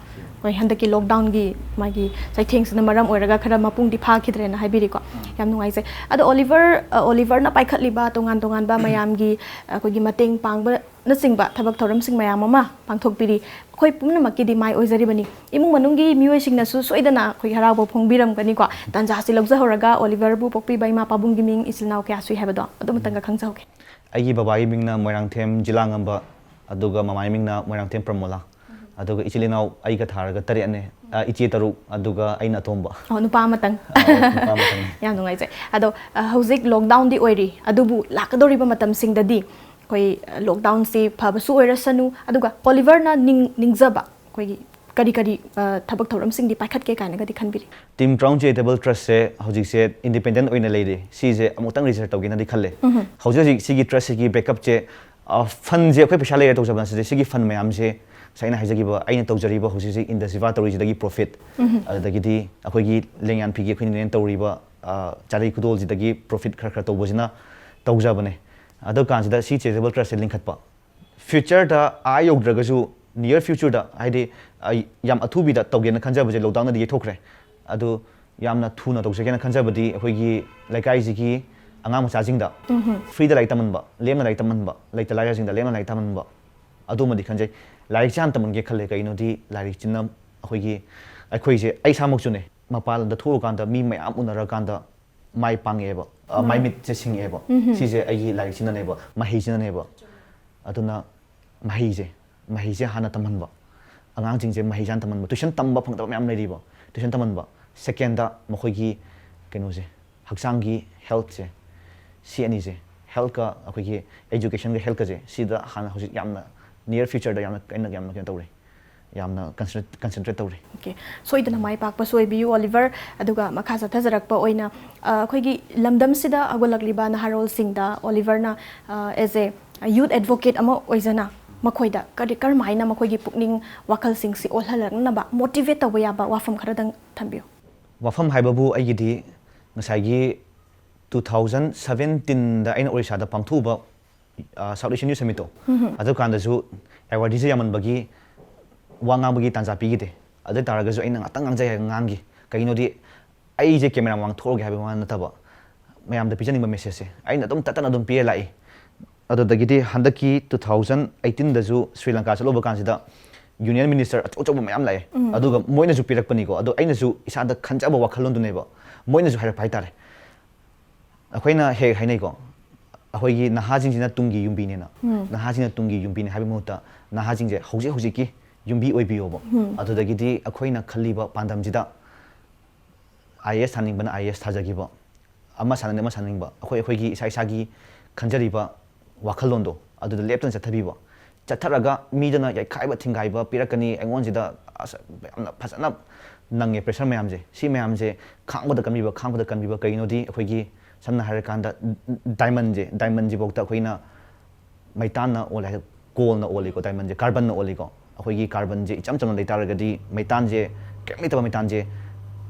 ꯍꯣꯏ, ꯍꯟꯗꯛꯀꯤ ꯂꯣꯛꯗꯥꯎꯟꯒꯤ ꯃꯥꯒꯤ ꯆꯩꯊꯦꯡꯁꯤꯅ ꯃꯔꯝ ꯑꯣꯏꯔꯒ ꯈꯔ ꯃꯄꯨꯡꯗꯤ ꯐꯥꯈꯤꯗ꯭ꯔꯦꯅ ꯍꯥꯏꯕꯤꯔꯤꯀꯣ꯫ ꯌꯥꯝ ꯅꯨꯡꯉꯥꯏꯖꯩ꯫ ꯑꯗꯣ ꯑꯣꯂꯤꯚꯔ, ꯑ, ꯑꯣꯂꯤꯚꯔꯅ ꯄꯥꯏꯈꯠꯂꯤꯕ ꯇꯣꯉꯥꯟ ꯇꯣꯉꯥꯟꯕ ꯃꯌꯥꯝꯒꯤ, ꯑ, ꯑꯩꯈꯣꯏꯒꯤ ꯃꯇꯦꯡ ꯄꯥꯡꯕꯅꯆꯤꯡꯕ ꯊꯕꯛ ꯊꯧꯔꯝꯁꯤꯡ ꯃꯌꯥꯝ ꯑꯃ ꯄꯥꯡꯊꯣꯛꯄꯤꯔꯤ꯫ ꯑꯩꯈꯣꯏ ꯄꯨꯝꯅꯃꯛꯀꯤꯗꯤ ꯃꯥꯏ ꯑꯣꯏꯖꯔꯤꯕꯅꯤ꯫ ꯏꯃꯨꯡ ꯃꯅꯨꯡꯒꯤ ꯃꯤꯑꯣꯏꯁꯤꯡꯅꯁꯨ ꯁꯣꯏꯗꯅ ꯑꯩꯈꯣꯏꯒꯤ ꯍꯔꯥꯎꯕ ꯐꯣꯡꯕꯤꯔꯝꯒꯅꯤꯀꯣ꯫ ꯇꯥꯟꯖꯥꯁꯤ ꯂꯧꯖꯍꯧꯔꯒ ꯑꯣꯂꯤꯚꯔꯕꯨ ꯄꯣꯛꯄꯤꯕ ꯏꯃꯥ ꯄꯥꯕꯨꯡꯒꯤ ꯃꯤꯡ, ꯏꯆꯤꯜ ꯏꯅꯥꯎ ꯀꯌꯥ ꯁꯨꯏ ꯍꯥꯏꯕꯗꯣ ꯑꯗꯨꯃꯇꯪꯒ ꯈꯪꯖꯍꯧꯒꯦ꯫ ꯑꯩꯒꯤ ꯕꯕꯥꯒꯤ ꯃꯤꯡꯅ ꯃꯣꯏꯔꯥꯡꯊꯦꯝ ꯖꯤꯂꯥꯉꯝꯕ, ꯑꯗꯨꯒ ꯃꯃꯥꯒꯤ ꯃꯤꯡꯅ ꯃꯣꯏꯔꯥꯡꯊꯦꯝ ꯄ꯭ꯔꯃꯣꯂꯥ꯫ ꯑꯗꯨꯒ ꯏꯆꯤꯜ ꯏꯅꯥꯎ ꯑꯩꯒ ꯊꯥꯔꯒ ꯇꯔꯦꯠꯅꯦ꯫ ꯑ, ꯏꯆꯦ ꯇꯔꯨꯛ, ꯑꯗꯨꯒ ꯑꯩꯅ ꯑꯇꯣꯝꯕ꯫ ꯑꯣ, ꯅꯨꯄꯥ ꯑꯃꯇꯪ꯫ ꯑ, ꯅꯨꯄꯥ ꯑꯃꯇꯪꯅꯤ꯫ ꯌꯥꯝ ꯅꯨꯡꯉꯥꯏꯖꯩ꯫ ꯑꯗꯣ ꯑ, ꯍꯧꯖꯤꯛ ꯂꯣꯛꯗꯥꯎꯟꯗꯤ ꯑꯣꯏꯔꯤ, ꯑꯗꯨꯕꯨ ꯂꯥꯛꯀꯗꯧꯔꯤꯕ ꯃꯇꯝꯁꯤꯡꯗꯗꯤ ꯑꯩꯈꯣꯏ ꯑ, ꯂꯣꯛꯗꯥꯎꯟꯁꯤ ꯐꯕꯁꯨ ꯑꯣꯏꯔꯁꯅꯨ, ꯑꯗꯨꯒ ꯑꯣꯂꯤꯚꯔꯅ ꯅꯤꯡ ꯅꯤꯡꯖꯕ ꯑꯩꯈꯣꯏꯒꯤ ꯀꯔꯤ ꯀꯔꯤ ꯑ, ꯊꯕꯛ ꯊꯧꯔꯝꯁꯤꯡꯗꯤ ꯄꯥꯏꯈꯠꯀꯦ ꯀꯥꯏꯅꯒꯗꯤ ꯈꯟꯕꯤꯔꯤ? Team Crown Charitable Trustꯁꯦ ꯍꯧꯖꯤꯛꯁꯦ ꯏꯟꯗꯤꯄꯦꯟꯗꯦꯟ ꯑꯣꯏꯅ ꯂꯩꯔꯤ꯫ ꯁꯤꯁꯦ ꯑꯃꯨꯛꯇꯪ ꯔꯤꯖꯔ ꯇꯧꯒꯦꯅꯗꯤ ꯈꯜꯂꯦ꯫ ꯍꯧꯖꯤꯛ ꯍꯧꯖꯤꯛ ꯁꯤꯒꯤ ꯇ꯭ꯔꯁꯁꯤꯒꯤ ꯕꯦꯛꯀꯞꯁꯦ, ꯐꯟꯁꯦ ꯑꯩꯈꯣꯏ ꯄꯩꯁꯥ ꯂꯩꯔ ꯇꯧꯖꯕ ꯅꯠꯆꯗꯦ꯫ ꯁꯤꯒꯤ ꯐꯟ ꯃꯌꯥꯝꯁꯦ ꯉꯁꯥꯏ ꯑꯩꯅ ꯍꯥꯏꯖꯈꯤꯕ, ꯑꯩꯅ ꯇꯧꯖꯔꯤꯕ ꯍꯧꯖꯤꯛ ꯍꯧꯖꯤꯛ ꯏꯟꯗꯁꯤꯚꯥ ꯇꯧꯔꯤꯁꯤꯗꯒꯤ ꯄ꯭ꯔꯣꯐꯤꯠ, ꯑꯗꯨꯗꯒꯤꯗꯤ ꯑꯩꯈꯣꯏꯒꯤ ꯂꯦꯡꯌꯥꯟ ꯐꯤꯒꯤ ꯑꯩꯈꯣꯏꯅ ꯇꯧꯔꯤꯕ, ꯑ, ꯆꯥꯔꯩ ꯈꯨꯗꯣꯜꯁꯤꯗꯒꯤ ꯄ꯭ꯔꯣꯐꯤꯠ ꯈꯔ ꯈꯔ ꯇꯧꯕꯁꯤꯅ ꯇꯧꯖꯕꯅꯦ꯫ ꯑꯗꯨ ꯀꯥꯟꯁꯤꯗ ꯁꯤ ꯆꯦꯔꯤꯇꯦꯕꯜ ꯇ꯭ꯔꯁꯁꯦ ꯂꯤꯡꯈꯠꯄ꯫ ꯐ꯭ꯌꯨꯆꯔꯗ ꯑꯥ ꯌꯧꯗ꯭ꯔꯒꯁꯨ, ꯅꯤꯌꯔ ꯐ꯭ꯌꯨꯆꯔꯗ, ꯍꯥꯏꯗꯤ ꯑꯩ ꯌꯥꯝ ꯑꯊꯨꯕꯤꯗ ꯇꯧꯒꯦꯅ ꯈꯟꯖꯕꯁꯦ ꯂꯣꯛꯗꯥꯎꯟꯗꯗꯤ ꯌꯩꯊꯣꯛꯈ꯭ꯔꯦ꯫ ꯑꯗꯨ ꯌꯥꯝꯅ ꯊꯨꯅ ꯇꯧꯖꯒꯦꯅ ꯈꯟꯖꯕꯗꯤ ꯑꯩꯈꯣꯏꯒꯤ ꯂꯩꯀꯥꯏꯁꯤꯒꯤ ꯑꯉꯥꯡ ꯃꯆꯥꯁꯤꯡꯗ ꯐ꯭ꯔꯤꯗ ꯂꯥꯏꯔꯤꯛ ꯇꯝꯍꯟꯕ, ꯂꯦꯝꯅ ꯂꯥꯏꯔꯤꯛ ꯇꯝꯍꯟꯕ, ꯂꯩꯇ ꯂꯥꯏꯔꯁꯤꯡꯗ ꯂꯦꯝꯅ ꯂꯥꯏꯔꯤꯛ ꯇꯝꯍꯟꯕ, ꯑꯗꯨꯃꯗꯤ ꯈꯟꯖꯩ꯫ ꯂꯥꯏꯔꯤꯛꯁꯦ ꯍꯥꯟꯅ ꯇꯝꯍꯟꯒꯦ ꯈꯜꯂꯦ꯫ ꯀꯩꯒꯤꯅꯣꯗꯤ ꯂꯥꯏꯔꯤꯛꯁꯤꯅ ꯑꯩꯈꯣꯏꯒꯤ, ꯑꯩꯈꯣꯏꯁꯦ, ꯑꯩ ꯏꯁꯥꯃꯛꯁꯨꯅꯦ, ꯃꯄꯥꯟ ꯂꯝꯗ ꯊꯣꯛꯎꯔꯀꯥꯟꯗ ꯃꯤ ꯃꯌꯥꯝ ꯎꯅꯔꯀꯥꯟꯗ ꯃꯥꯏ ꯄꯥꯡꯉꯛꯑꯦꯕ, ꯑ, ꯃꯥꯏ ꯃꯤꯠꯁꯦ ꯁꯤꯡꯉꯛꯑꯦꯕ꯫ ꯁꯤꯁꯦ ꯑꯩꯒꯤ ꯂꯥꯏꯔꯤꯛꯁꯤꯅꯅꯦꯕ, ꯃꯍꯩꯁꯤꯅꯅꯦꯕ꯫ ꯑꯗꯨꯅ ꯃꯍꯩꯁꯦ, ꯃꯍꯩꯁꯦ ꯍꯥꯟꯅ ꯇꯝꯍꯟꯕ, ꯑꯉꯥꯡꯁꯤꯡꯁꯦ ꯃꯍꯩꯁꯦ ꯍꯥꯟꯅ ꯇꯝꯍꯟꯕ, ꯇ꯭ꯌꯨꯁꯟ ꯇꯝꯕ ꯐꯪꯗꯕ ꯃꯌꯥꯝ ꯂꯩꯔꯤꯕ, ꯇ꯭ꯌꯨꯁꯟ ꯇꯝꯍꯟꯕ꯫ ꯁꯦꯀꯦꯟꯗ, ꯃꯈꯣꯏꯒꯤ ꯀꯩꯅꯣꯁꯦ, ꯍꯛꯆꯥꯡꯒꯤ ꯍꯦꯜꯠꯁꯦ, ꯁꯤ ꯑꯅꯤꯁꯦ, ꯍꯦꯜꯠꯀ ꯑꯩꯈꯣꯏꯒꯤ ꯑꯦꯖꯨꯀꯦꯁꯟꯒ ꯍꯦꯜꯠꯀꯁꯦ, ꯁꯤꯗ ꯍꯥꯟꯅ ꯍꯧꯖꯤꯛ ꯌꯥꯝꯅ ꯅꯤꯌꯔ ꯐ꯭ꯌꯨꯆꯔꯗ ꯌꯥꯝꯅ ꯀꯟꯅ, ꯌꯥꯝꯅ ꯀꯩꯅꯣ ꯇꯧꯔꯤ, ꯌꯥꯝꯅ ꯀꯟꯁꯦꯟꯇ꯭ꯔꯦꯠ ꯇꯧꯔꯤ꯫ ꯑꯣꯀꯦ, ꯁꯣꯏꯗꯅ ꯃꯥꯏ ꯄꯥꯛꯄꯁꯨ ꯑꯣꯏꯕꯤꯌꯨ, ꯑꯣꯂꯤꯚꯔ꯫ ꯑꯗꯨꯒ ꯃꯈꯥ ꯆꯠꯊꯖꯔꯛꯄ ꯑꯣꯏꯅ, ꯑ, ꯑꯩꯈꯣꯏꯒꯤ ꯂꯝꯗꯝꯁꯤꯗ ꯍꯧꯒꯠꯂꯛꯂꯤꯕ ꯅꯍꯥꯔꯣꯜꯁꯤꯡꯗ ꯑꯣꯂꯤꯚꯔꯅ, ꯑ, as a youth advocate ꯑꯃ ꯑꯣꯏꯖꯅ ꯃꯈꯣꯏꯗ ꯀꯔꯤ, ꯀꯔꯝ ꯍꯥꯏꯅ ꯃꯈꯣꯏꯒꯤ ꯄꯨꯛꯅꯤꯡ ꯋꯥꯈꯜꯁꯤꯡꯁꯤ ꯑꯣꯜꯍꯜꯂꯛꯅꯕ ꯃꯣꯇꯤꯚꯦꯠ ꯇꯧꯕ ꯌꯥꯕ ꯋꯥꯐꯝ ꯈꯔꯗꯪ ꯊꯝꯕꯤꯌꯨ? ꯋꯥꯐꯝ ꯍꯥꯏꯕꯕꯨ, ꯑꯩꯒꯤꯗꯤ ꯉꯁꯥꯏꯒꯤ two thousand seventeenꯗ ꯑꯩꯅ ꯑꯣꯔꯤꯁꯥꯗ ꯄꯥꯡꯊꯣꯛꯎꯕ, ꯑ, South Asian Youth Summitꯇꯣ, ꯑꯗꯨꯀꯥꯟꯗꯁꯨ ꯑꯦꯋꯥꯔꯗꯤꯁꯦ ꯌꯥꯝꯃꯟꯕꯒꯤ ꯋꯥ ꯉꯥꯡꯕꯒꯤ ꯇꯥꯟꯖꯥ ꯄꯤꯈꯤꯗꯦ꯫ ꯑꯗꯨ ꯑꯣꯏ ꯇꯥꯔꯒꯁꯨ ꯑꯩꯅ ꯉꯥꯛꯇꯪ ꯉꯥꯡꯖꯩ ꯍꯥꯏꯔꯒ ꯉꯥꯡꯈꯤ꯫ ꯀꯩꯒꯤꯅꯣꯗꯤ, ꯑꯩꯁꯦ ꯀꯦꯃꯦꯔꯥ ꯃꯃꯥꯡ ꯊꯣꯛꯑꯒꯦ ꯍꯥꯏꯕ ꯋꯥ ꯅꯠꯇꯕ, ꯃꯌꯥꯝꯗ ꯄꯤꯖꯅꯤꯡꯕ ꯃꯦꯁꯦꯖꯁꯦ ꯑꯩꯅ ꯑꯗꯨꯝ ꯇꯠꯇꯅ ꯑꯗꯨꯝ ꯄꯤꯔ ꯂꯥꯛꯏ꯫ ꯑꯗꯨꯗꯒꯤꯗꯤ ꯍꯟꯗꯛꯀꯤ two thousand eighteenꯗꯁꯨ ꯁ꯭ꯔꯤ ꯂꯪꯀꯥ ꯆꯠꯂꯨꯕ ꯀꯥꯟꯁꯤꯗ ꯌꯨꯅꯤꯌꯟ ꯃꯤꯅꯤꯁꯇꯔ ꯑꯆꯧ ꯑꯆꯧꯕ ꯃꯌꯥꯝ ꯂꯥꯛꯑꯦ꯫ ꯑꯗꯨꯒ ꯃꯣꯏꯅꯁꯨ ꯄꯤꯔꯛꯄꯅꯤꯀꯣ, ꯑꯗꯣ ꯑꯩꯅꯁꯨ ꯏꯁꯥꯗ ꯈꯟꯖꯕ ꯋꯥꯈꯜꯂꯣꯟꯗꯨꯅꯦꯕ, ꯃꯣꯏꯅꯁꯨ ꯍꯥꯏꯔꯛꯄ ꯍꯥꯏꯇꯥꯔꯦ꯫ ꯑꯩꯈꯣꯏꯅ ꯍꯦꯛ ꯍꯥꯏꯅꯩꯀꯣ, ꯑꯩꯈꯣꯏꯒꯤ ꯅꯍꯥꯁꯤꯡꯁꯤꯅ ꯇꯨꯡꯒꯤ ꯌꯨꯝꯕꯤꯅꯦꯅ, ꯎꯝ꯫ ꯅꯍꯥꯁꯤꯡꯅ ꯇꯨꯡꯒꯤ ꯌꯨꯝꯕꯤꯅꯦ ꯍꯥꯏꯕꯒꯤ ꯃꯍꯨꯠꯇ ꯅꯍꯥꯁꯤꯡꯁꯦ ꯍꯧꯖꯤꯛ ꯍꯧꯖꯤꯛꯀꯤ ꯌꯨꯝꯕꯤ ꯑꯣꯏꯕꯤꯌꯣꯕ꯫ ꯎꯝ꯫ ꯑꯗꯨꯗꯒꯤꯗꯤ ꯑꯩꯈꯣꯏꯅ ꯈꯜꯂꯤꯕ ꯄꯥꯟꯗꯝꯁꯤꯗ I A S ꯊꯥꯅꯤꯡꯕꯅ I A S ꯊꯥꯖꯈꯤꯕ, ꯑꯃ ꯁꯥꯟꯅꯅꯤꯡꯕ ꯑꯃ ꯁꯥꯟꯅꯅꯤꯡꯕ, ꯑꯩꯈꯣꯏ ꯑꯩꯈꯣꯏꯒꯤ ꯏꯁꯥ ꯏꯁꯥꯒꯤ ꯈꯟꯖꯔꯤꯕ ꯋꯥꯈꯜꯂꯣꯟꯗꯣ ꯑꯗꯨꯗ ꯂꯦꯞꯇꯅ ꯆꯠꯊꯕꯤꯕ꯫ ꯆꯠꯊꯔꯒ ꯃꯤꯗꯨꯅ ꯌꯩꯈꯥꯏꯕ ꯊꯤꯡꯒꯥꯏꯕ ꯄꯤꯔꯛꯀꯅꯤ ꯑꯩꯉꯣꯟꯁꯤꯗ, ꯑꯁ, ꯌꯥꯝꯅ ꯐꯖꯅ ꯅꯪꯉꯦ pressure ꯃꯌꯥꯝꯁꯦ꯫ ꯁꯤ ꯃꯌꯥꯝꯁꯦ ꯈꯥꯡꯕꯗ ꯀꯟꯕꯤꯕ, ꯈꯥꯡꯕꯗ ꯀꯟꯕꯤꯕ꯫ ꯀꯩꯒꯤꯅꯣꯗꯤ ꯑꯩꯈꯣꯏꯒꯤ ꯁꯝꯅ ꯍꯥꯏꯔꯀꯥꯟꯗ diamondꯁꯦ, diamondꯁꯤꯐꯥꯎꯗ ꯑꯩꯈꯣꯏꯅ ꯃꯩꯇꯥꯟꯅ ꯑꯣꯜꯂꯦ ꯍꯥꯏ, ꯀꯣꯜꯅ ꯑꯣꯜꯂꯤꯀꯣ, diamondꯁꯦ carbonꯅ ꯑꯣꯜꯂꯤꯀꯣ꯫ ꯑꯩꯈꯣꯏꯒꯤ carbonꯁꯦ ꯏꯆꯝ ꯆꯝꯅ ꯂꯩꯇꯥꯔꯒꯗꯤ, ꯃꯩꯇꯥꯟꯁꯦ, ꯀꯔꯤꯝ ꯂꯩꯇꯕ ꯃꯩꯇꯥꯟꯁꯦ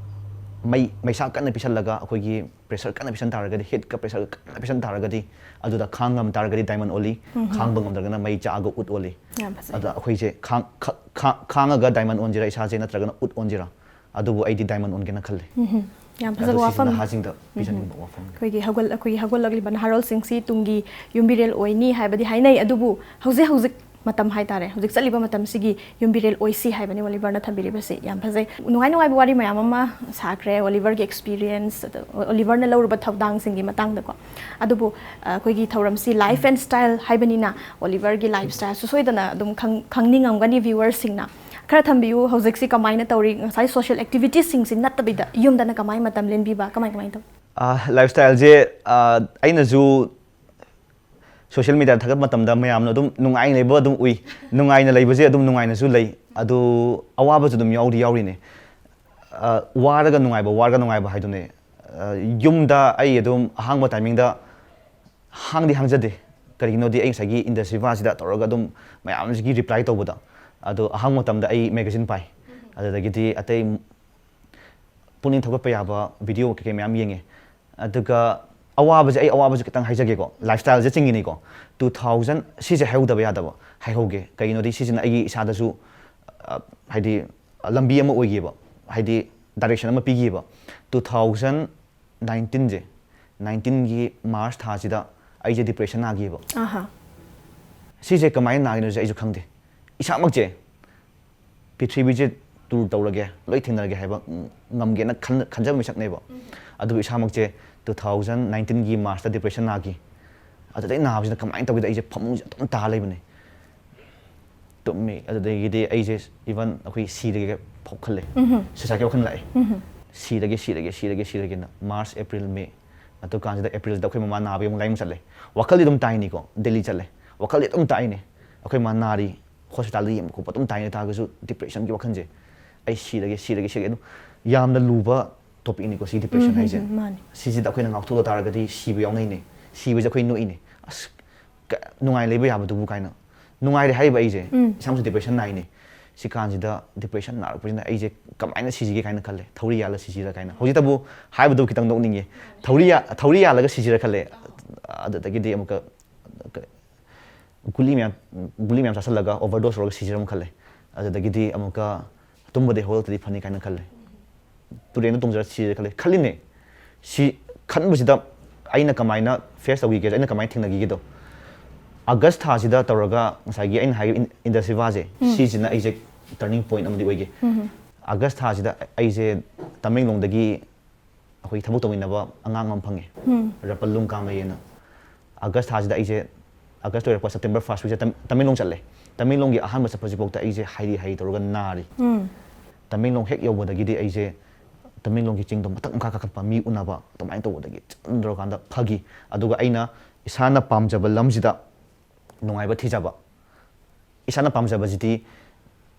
ꯃꯩ, ꯃꯩꯁꯥ ꯀꯟꯅ ꯄꯤꯁꯜꯂꯒ, ꯑꯩꯈꯣꯏꯒꯤ pressure ꯀꯟꯅ ꯄꯤꯁꯟ ꯇꯥꯔꯒꯗꯤ, heatꯀ pressure ꯀꯟꯅ ꯄꯤꯁꯟ ꯇꯥꯔꯒꯗꯤ, ꯑꯗꯨꯗ ꯈꯥꯡ ꯉꯝ ꯇꯥꯔꯒꯗꯤ diamond ꯑꯣꯜꯂꯤ, ꯎꯝ꯫ ꯈꯥꯡꯕ ꯉꯝꯗ꯭ꯔꯒꯅ ꯃꯩ ꯆꯥꯛꯑꯒ wood ꯑꯣꯜꯂꯤ꯫ ꯌꯥꯝ ꯐꯖꯩ꯫ ꯑꯗ ꯑꯩꯈꯣꯏꯁꯦ ꯈꯥꯡ-, ꯈ-, ꯈꯥ-, ꯈꯥꯡꯉꯒ diamond ꯑꯣꯟꯁꯤꯔꯥ, ꯏꯁꯥꯁꯦ ꯅꯠꯇ꯭ꯔꯒꯅ wood ꯑꯣꯟꯁꯤꯔꯥ? ꯑꯗꯨꯕꯨ ꯑꯩꯗꯤ diamond ꯑꯣꯟꯒꯦꯅ ꯈꯜꯂꯦ꯫ ꯎꯝ꯫ ꯌꯥꯝ ꯐꯖꯕ ꯑꯗꯣ ꯁꯤꯁꯦ ꯋꯥꯐꯝ꯫ ꯅꯍꯥꯁꯤꯡꯗ ꯄꯤꯖꯅꯤꯡꯕ ꯋꯥꯐꯝꯅꯤ꯫ ꯑꯩꯈꯣꯏꯒꯤ ꯍꯧꯒꯠ-, ꯑꯩꯈꯣꯏꯒꯤ ꯍꯧꯒꯠꯂꯛꯂꯤꯕ ꯅꯍꯥꯔꯣꯜꯁꯤꯡꯁꯤ ꯇꯨꯡꯒꯤ ꯌꯨꯝꯕꯤꯔꯦꯜ ꯑꯣꯏꯅꯤ ꯍꯥꯏꯕꯗꯤ ꯍꯥꯏꯅꯩ, ꯑꯗꯨꯕꯨ ꯍꯧꯖꯤꯛ ꯍꯧꯖꯤꯛ ꯃꯇꯝ ꯍꯥꯏꯇꯥꯔꯦ, ꯍꯧꯖꯤꯛ ꯆꯠꯂꯤꯕ ꯃꯇꯝꯁꯤꯒꯤ ꯌꯨꯝꯕꯤꯔꯦꯜ ꯑꯣꯏꯁꯤ ꯍꯥꯏꯕꯅꯤ ꯑꯣꯂꯤꯚꯔꯅ ꯊꯝꯕꯤꯔꯤꯕꯁꯤ꯫ ꯌꯥꯝ ꯐꯖꯩ꯫ ꯅꯨꯡꯉꯥꯏ ꯅꯨꯡꯉꯥꯏꯕ ꯋꯥꯔꯤ ꯃꯌꯥꯝ ꯑꯃ ꯁꯥꯈ꯭ꯔꯦ, ꯑꯣꯂꯤꯚꯔꯒꯤ experience, ꯑꯗ ꯑꯣꯂꯤꯚꯔꯅ ꯂꯧꯔꯨꯕ ꯊꯧꯗꯥꯡꯁꯤꯡꯒꯤ ꯃꯇꯥꯡꯗꯀꯣ꯫ ꯑꯗꯨꯕꯨ, ꯑ, ꯑꯩꯈꯣꯏꯒꯤ ꯊꯧꯔꯝꯁꯤ life and style ꯍꯥꯏꯕꯅꯤꯅ ꯑꯣꯂꯤꯚꯔꯒꯤ lifestyleꯁꯨ ꯁꯣꯏꯗꯅ ꯑꯗꯨꯝ ꯈꯪ-, ꯈꯪꯅꯤꯡꯉꯝꯒꯅꯤ viewersꯁꯤꯡꯅ꯫ ꯈꯔ ꯊꯝꯕꯤꯌꯨ, ꯍꯧꯖꯤꯛꯁꯤ ꯀꯃꯥꯏꯅ ꯇꯧꯔꯤ? ꯉꯁꯥꯏ social activitiesꯁꯤꯡꯁꯤ ꯅꯠꯇꯕꯤꯗ ꯌꯨꯝꯗꯅ ꯀꯃꯥꯏꯅ ꯃꯇꯝ ꯂꯦꯟꯕꯤꯕ? ꯀꯃꯥꯏ, ꯀꯃꯥꯏꯅ ꯇꯧ? ꯑ, lifestyleꯁꯦ, ꯑ, ꯑꯩꯅꯁꯨ social mediaꯗ ꯊꯥꯒꯠꯄ ꯃꯇꯝꯗ ꯃꯌꯥꯝꯅ ꯑꯗꯨꯝ ꯅꯨꯡꯉꯥꯏꯅ ꯂꯩꯕ ꯑꯗꯨꯝ ꯎꯏ꯫ ꯅꯨꯡꯉꯥꯏꯅ ꯂꯩꯕꯁꯦ ꯑꯗꯨꯝ ꯅꯨꯡꯉꯥꯏꯅꯁꯨ ꯂꯩ꯫ ꯑꯗꯨ ꯑꯋꯥꯕꯁꯨ ꯑꯗꯨꯝ ꯌꯥꯎꯗꯤ ꯌꯥꯎꯔꯤꯅꯦ꯫ ꯑ, ꯋꯥꯔꯒ ꯅꯨꯡꯉꯥꯏꯕ, ꯋꯥꯔꯒ ꯅꯨꯡꯉꯥꯏꯕ ꯍꯥꯏꯗꯨꯅꯦ꯫ ꯑ, ꯌꯨꯝꯗ ꯑꯩ ꯑꯗꯨꯝ ꯑꯍꯥꯡꯕ timingꯗ ꯍꯥꯡꯗꯤ ꯍꯥꯡꯖꯗꯦ꯫ ꯀꯔꯤꯒꯤꯅꯣꯗꯤ ꯑꯩ ꯉꯁꯥꯏꯒꯤ ꯏꯟꯗꯁꯤꯚꯥꯁꯤꯗ ꯇꯧꯔꯒ ꯑꯗꯨꯝ ꯃꯌꯥꯝꯁꯤꯒꯤ reply ꯇꯧꯕꯗ꯫ ꯑꯗꯣ ꯑꯍꯥꯡꯕ ꯃꯇꯝꯗ ꯑꯩ magazine ꯄꯥꯏ꯫ ꯑꯗꯨꯗꯒꯤꯗꯤ ꯑꯇꯩ ꯄꯨꯛꯅꯤꯡ ꯊꯧꯒꯠꯄ ꯌꯥꯕ video ꯀꯩꯀꯩ ꯃꯌꯥꯝ ꯌꯦꯡꯉꯦ꯫ ꯑꯗꯨꯒ ꯑꯋꯥꯕꯁꯦ, ꯑꯩ ꯑꯋꯥꯕꯁꯦ ꯈꯤꯇꯪ ꯍꯥꯏꯖꯒꯦꯀꯣ, lifestyleꯁꯦ ꯆꯤꯡꯉꯤꯅꯤꯀꯣ꯫ Two thousand, ꯁꯤꯁꯦ ꯍꯥꯏꯍꯧꯗꯕ ꯌꯥꯗꯕ ꯍꯥꯏꯍꯧꯒꯦ꯫ ꯀꯩꯒꯤꯅꯣꯗꯤ ꯁꯤꯁꯤꯅ ꯑꯩꯒꯤ ꯏꯁꯥꯗꯁꯨ, ꯑ, ꯍꯥꯏꯗꯤ, ꯂꯝꯕꯤ ꯑꯃ ꯑꯣꯏꯈꯤꯕ, ꯍꯥꯏꯗꯤ direction ꯑꯃ ꯄꯤꯈꯤꯕ꯫ Two thousand nineteenꯁꯦ, nineteenꯒꯤ March ꯊꯥꯁꯤꯗ ꯑꯩꯁꯦ depression ꯅꯥꯈꯤꯕ꯫ ꯑꯍꯥ꯫ ꯁꯤꯁꯦ ꯀꯃꯥꯏꯅ ꯅꯥꯈꯤꯅꯣꯁꯦ ꯑꯩꯁꯨ ꯈꯪꯗꯦ꯫ ꯏꯁꯥꯃꯛꯁꯦ ꯄ꯭ꯔꯤꯊꯤꯕꯤꯁꯦ tour ꯇꯧꯔꯒꯦ, ꯂꯣꯏ ꯊꯦꯡꯅꯔꯒꯦ ꯍꯥꯏꯕ ꯉꯝꯒꯦꯅ ꯈꯟ-, ꯈꯟꯖꯕ ꯃꯤꯁꯛꯅꯦꯕ꯫ ꯎꯝ꯫ ꯑꯗꯨꯕꯨ ꯏꯁꯥꯃꯛꯁꯦ two thousand nineteenꯒꯤ Marchꯇ depression ꯅꯥꯈꯤ꯫ ꯑꯗꯨꯗꯩ ꯅꯥꯕꯁꯤꯅ ꯀꯃꯥꯏꯅ ꯇꯧꯒꯦꯗ, ꯑꯩꯁꯦ ꯐꯃꯨꯡꯁꯦ ꯑꯗꯨꯝ ꯇꯥ ꯂꯩꯕꯅꯦ꯫ ꯇꯨꯝꯃꯤ꯫ ꯑꯗꯨꯗꯒꯤꯗꯤ ꯑꯩꯁꯦ even ꯑꯩꯈꯣꯏ ꯁꯤꯔꯒꯦ ꯐꯥꯎ ꯈꯜꯂꯦ꯫ Suicidꯀꯤ ꯋꯥꯈꯜ ꯂꯥꯛꯑꯦ꯫ ꯁꯤꯔꯒꯦ, ꯁꯤꯔꯒꯦ, ꯁꯤꯔꯒꯦ, ꯁꯤꯔꯒꯦꯅ꯫ March, April, May꯫ ꯑꯗꯨ ꯀꯥꯟꯁꯤꯗ Aprilꯗ ꯑꯩꯈꯣꯏ ꯃꯃꯥ ꯅꯥꯕꯒꯤ ꯑꯃꯨꯛ ꯂꯥꯏꯌꯦꯡꯕ ꯆꯠꯂꯦ꯫ ꯋꯥꯈꯜꯗꯤ ꯑꯗꯨꯝ ꯇꯥꯏꯅꯤꯀꯣ, ꯗꯦꯜꯂꯤ ꯆꯠꯂꯦ꯫ ꯋꯥꯈꯜꯗꯤ ꯑꯗꯨꯝ ꯇꯥꯏꯅꯦ꯫ ꯑꯩꯈꯣꯏ ꯃꯥ ꯅꯥꯔꯤ, hospitalꯗ ꯌꯦꯡꯕ ꯈꯣꯠꯄ ꯑꯗꯨꯝ ꯇꯥꯏꯅꯦ ꯇꯥꯔꯒꯁꯨ, depressionꯒꯤ ꯋꯥꯈꯜꯁꯦ, ꯑꯩ ꯁꯤꯔꯒꯦ, ꯁꯤꯔꯒꯦ, ꯁꯤꯔꯒꯦ꯫ ꯑꯗꯨꯝ ꯌꯥꯝꯅ ꯂꯨꯕ topicꯅꯤꯀꯣ ꯁꯤ depression ꯎꯝ, ꯍꯥꯏꯁꯦ꯫ ꯎꯝ, ꯃꯥꯅꯦ꯫ ꯁꯤꯁꯤꯗ ꯑꯩꯈꯣꯏꯅ ꯉꯥꯎꯊꯣꯛꯂ ꯇꯥꯔꯒꯗꯤ ꯁꯤꯕ ꯌꯥꯎꯅꯩꯅꯦ꯫ ꯁꯤꯕꯁꯦ ꯑꯩꯈꯣꯏ ꯅꯣꯛꯏꯅꯦ꯫ "ꯑꯁ, ꯀ-, ꯅꯨꯡꯉꯥꯏ ꯂꯩꯕ ꯌꯥꯕꯗꯨꯕꯨ" ꯀꯥꯏꯅ꯫ ꯅꯨꯡꯉꯥꯏꯔꯦ ꯍꯥꯏꯔꯤꯕ ꯑꯩꯁꯦ꯫ ꯎꯝ꯫ ꯏꯁꯥꯃꯛꯁꯨ depression ꯅꯥꯏꯅꯦ꯫ ꯁꯤ ꯀꯥꯟꯁꯤꯗ depression ꯅꯥꯔꯛꯄꯁꯤꯅ ꯑꯩꯁꯦ ꯀꯃꯥꯏꯅ ꯁꯤꯁꯤꯒꯦ ꯀꯥꯏꯅ ꯈꯜꯂꯦ꯫ ꯊꯧꯔꯤ ꯌꯥꯜꯂ ꯁꯤꯁꯤꯔ ꯀꯥꯏꯅ꯫ ꯍꯧꯖꯤꯛꯇꯕꯨ ꯍꯥꯏꯕꯗꯨ ꯈꯤꯇꯪ ꯅꯣꯛꯅꯤꯡꯉꯦ꯫ ꯊꯧꯔꯤ ꯌꯥ-, ꯊꯧꯔꯤ ꯌꯥꯜꯂꯒ ꯁꯤꯁꯤꯔ ꯈꯜꯂꯦ꯫ ꯑꯗꯨꯗꯒꯤꯗꯤ ꯑꯃꯨꯛꯀ ꯀ-, ꯒꯨꯂꯤ ꯃꯌꯥꯝ, ꯒꯨꯂꯤ ꯃꯌꯥꯝ ꯆꯥꯁꯤꯜꯂꯒ overdose ꯇꯧꯔꯒ ꯁꯤꯁꯤꯔ ꯑꯃ ꯈꯜꯂꯦ꯫ ꯑꯗꯨꯗꯒꯤꯗꯤ ꯑꯃꯨꯛꯀ ꯇꯨꯝꯕꯗꯩ ꯍꯧꯒꯠꯂꯛꯇ꯭ꯔꯗꯤ ꯐꯅꯤ ꯀꯥꯏꯅ ꯈꯜꯂꯦ꯫ ꯇꯨꯔꯦꯟꯗ ꯇꯣꯡꯖꯔ ꯁꯤꯔꯦ ꯈꯜꯂꯦ꯫ ꯈꯜꯂꯤꯅꯦ꯫ ꯁꯤ ꯈꯟꯕꯁꯤꯗ ꯑꯩꯅ ꯀꯃꯥꯏꯅ face ꯇꯧꯈꯤꯒꯦ, ꯑꯩꯅ ꯀꯃꯥꯏꯅ ꯊꯦꯡꯅꯈꯤꯒꯦꯗꯣ꯫ August ꯊꯥꯁꯤꯗ ꯇꯧꯔꯒ ꯉꯁꯥꯏꯒꯤ ꯑꯩꯅ ꯍꯥꯏꯈꯤꯕ ꯏꯟ-, ꯏꯟꯗꯁꯤꯚꯥꯁꯦ, ꯎꯝ꯫ ꯁꯤꯁꯤꯅ ꯑꯩꯁꯦ turning point ꯑꯃꯗꯤ ꯑꯣꯏꯒꯦ꯫ ꯎꯝ꯫ August ꯊꯥꯁꯤꯗ ꯑꯩꯁꯦ ꯇꯃꯦꯡꯂꯣꯡꯗꯒꯤ ꯑꯩꯈꯣꯏ ꯊꯕꯛ ꯇꯧꯃꯤꯟꯅꯕ ꯑꯉꯥꯡ ꯑꯃ ꯐꯪꯉꯦ꯫ ꯎꯝ꯫ ꯔꯄꯜꯂꯨꯡ ꯀꯥꯃꯩ ꯍꯥꯏꯅ꯫ August ꯊꯥꯁꯤꯗ ꯑꯩꯁꯦ, August ꯂꯣꯏꯔꯛꯄ September first weekꯁꯦ ꯇꯝ-, ꯇꯃꯦꯡꯂꯣꯡ ꯆꯠꯂꯦ꯫ ꯇꯃꯦꯡꯂꯣꯡꯒꯤ ꯑꯍꯥꯟꯕ ꯆꯠꯄꯁꯤꯐꯥꯎꯗ ꯑꯩꯁꯦ ꯍꯥꯏꯔꯤ ꯍꯥꯏꯔꯤ ꯇꯧꯔꯒ ꯅꯥꯔꯤ꯫ ꯎꯝ꯫ ꯇꯃꯦꯡꯂꯣꯡ ꯍꯦꯛ ꯌꯧꯕꯗꯒꯤꯗꯤ ꯑꯩꯁꯦ ꯇꯃꯦꯡꯂꯣꯡꯒꯤ ꯆꯤꯡꯗꯣ ꯃꯊꯛ ꯃꯈꯥ ꯀꯥꯈꯠꯄ, ꯃꯤ ꯎꯅꯕ ꯑꯗꯨꯃꯥꯏꯅ ꯇꯧꯕꯗꯒꯤ ꯆꯟ ꯇꯧꯔꯀꯥꯟꯗ ꯐꯈꯤ꯫ ꯑꯗꯨꯒ ꯑꯩꯅ ꯏꯁꯥꯅ ꯄꯥꯝꯖꯕ ꯂꯝꯁꯤꯗ ꯅꯨꯡꯉꯥꯏꯕ ꯊꯤꯖꯕ꯫ ꯏꯁꯥꯅ ꯄꯥꯝꯖꯕꯁꯤꯗꯤ